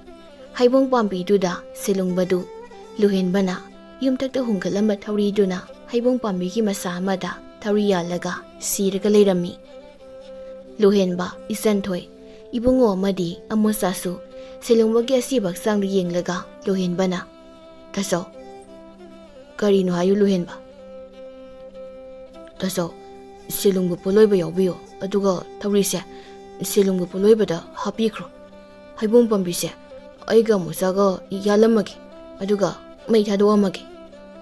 ꯍꯩꯕꯣꯡ ꯄꯥꯝꯕꯤꯗꯨꯗ ꯁꯤꯂꯨꯡꯕꯗꯨ ꯂꯨꯍꯦꯟꯕꯅ ꯌꯨꯝꯊꯛꯇ ꯍꯨꯟꯒꯠꯂꯝꯕ ꯊꯧꯔꯤꯗꯨꯅ ꯍꯩꯕꯣꯡ ꯄꯥꯝꯕꯤꯒꯤ ꯃꯁꯥ ꯑꯃꯗ ꯊꯧꯔꯤ ꯌꯥꯜꯂꯒ ꯁꯤꯔꯒ ꯂꯩꯔꯝꯃꯤ꯫ ꯂꯨꯍꯦꯟꯕ, ꯏꯆꯟꯊꯣꯏ, ꯏꯕꯨꯡꯉꯣ ꯑꯃꯗꯤ ꯑꯃꯣꯆꯥꯁꯨ ꯁꯤꯂꯨꯡꯕꯒꯤ ꯑꯁꯤꯕ ꯍꯛꯆꯥꯡꯗꯨ ꯌꯦꯡꯂꯒ ꯂꯨꯍꯦꯟꯕꯅ, "ꯇꯥꯆꯧ, ꯀꯔꯤꯅꯣ ꯍꯥꯏꯌꯨ ꯂꯨꯍꯦꯟꯕ?" "ꯇꯥꯆꯧ, ꯁꯤꯂꯨꯡꯕ ꯄꯣꯠꯂꯣꯏꯕ ꯌꯥꯎꯕꯤꯌꯣ, ꯑꯗꯨꯒ ꯊꯧꯔꯤꯁꯦ ꯁꯤꯂꯨꯡꯕ ꯄꯣꯠꯂꯣꯏꯕꯗ ꯍꯥꯞꯄꯤꯈ꯭ꯔꯣ꯫ ꯍꯩꯕꯣꯡ ꯄꯥꯝꯕꯤꯁꯦ ꯑꯩꯒ ꯑꯃꯣꯆꯥꯒ ꯌꯥꯜꯂꯝꯃꯒꯦ, ꯑꯗꯨꯒ ꯃꯩ ꯊꯥꯗꯣꯛꯑꯝꯃꯒꯦ꯫"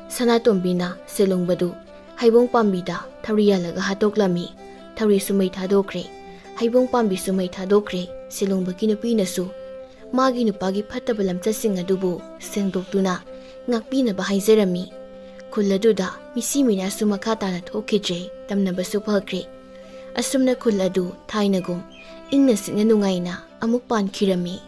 ꯁꯅꯥꯇꯣꯝꯕꯤꯅ ꯁꯤꯂꯨꯡꯕꯗꯨ ꯍꯩꯕꯣꯡ ꯄꯥꯝꯕꯤꯗ ꯊꯧꯔꯤ ꯌꯥꯜꯂꯒ ꯍꯥꯠꯇꯣꯛꯂꯝꯃꯤ꯫ ꯊꯧꯔꯤꯁꯨ ꯃꯩ ꯊꯥꯗꯣꯛꯈ꯭ꯔꯦ, ꯍꯩꯕꯣꯡ ꯄꯥꯝꯕꯤꯁꯨ ꯃꯩ ꯊꯥꯗꯣꯛꯈ꯭ꯔꯦ꯫ ꯁꯤꯂꯨꯡꯕꯒꯤ ꯅꯨꯄꯤꯅꯁꯨ ꯃꯥꯒꯤ ꯅꯨꯄꯥꯒꯤ ꯐꯠꯇꯕ ꯂꯝꯆꯠꯁꯤꯡ ꯑꯗꯨꯕꯨ ꯁꯦꯡꯗꯣꯛꯇꯨꯅ ꯉꯥꯛꯄꯤꯅꯕ ꯍꯥꯏꯖꯔꯝꯃꯤ꯫ ꯈꯨꯜ ꯑꯗꯨꯗ ꯃꯤꯁꯤ ꯃꯤꯅꯥꯁꯨ ꯃꯈꯥ ꯇꯥꯅ ꯊꯣꯛꯈꯤꯗ꯭ꯔꯦ, ꯇꯝꯅꯕꯁꯨ ꯐꯈ꯭ꯔꯦ꯫ ꯑꯁꯨꯝꯅ ꯈꯨꯜ ꯑꯗꯨ ꯊꯥꯏꯅꯒꯨꯝ ꯏꯪꯅ ꯆꯤꯛꯅ ꯅꯨꯡꯉꯥꯏꯅ ꯑꯃꯨꯛ ꯄꯥꯟꯈꯤꯔꯝꯃꯤ꯫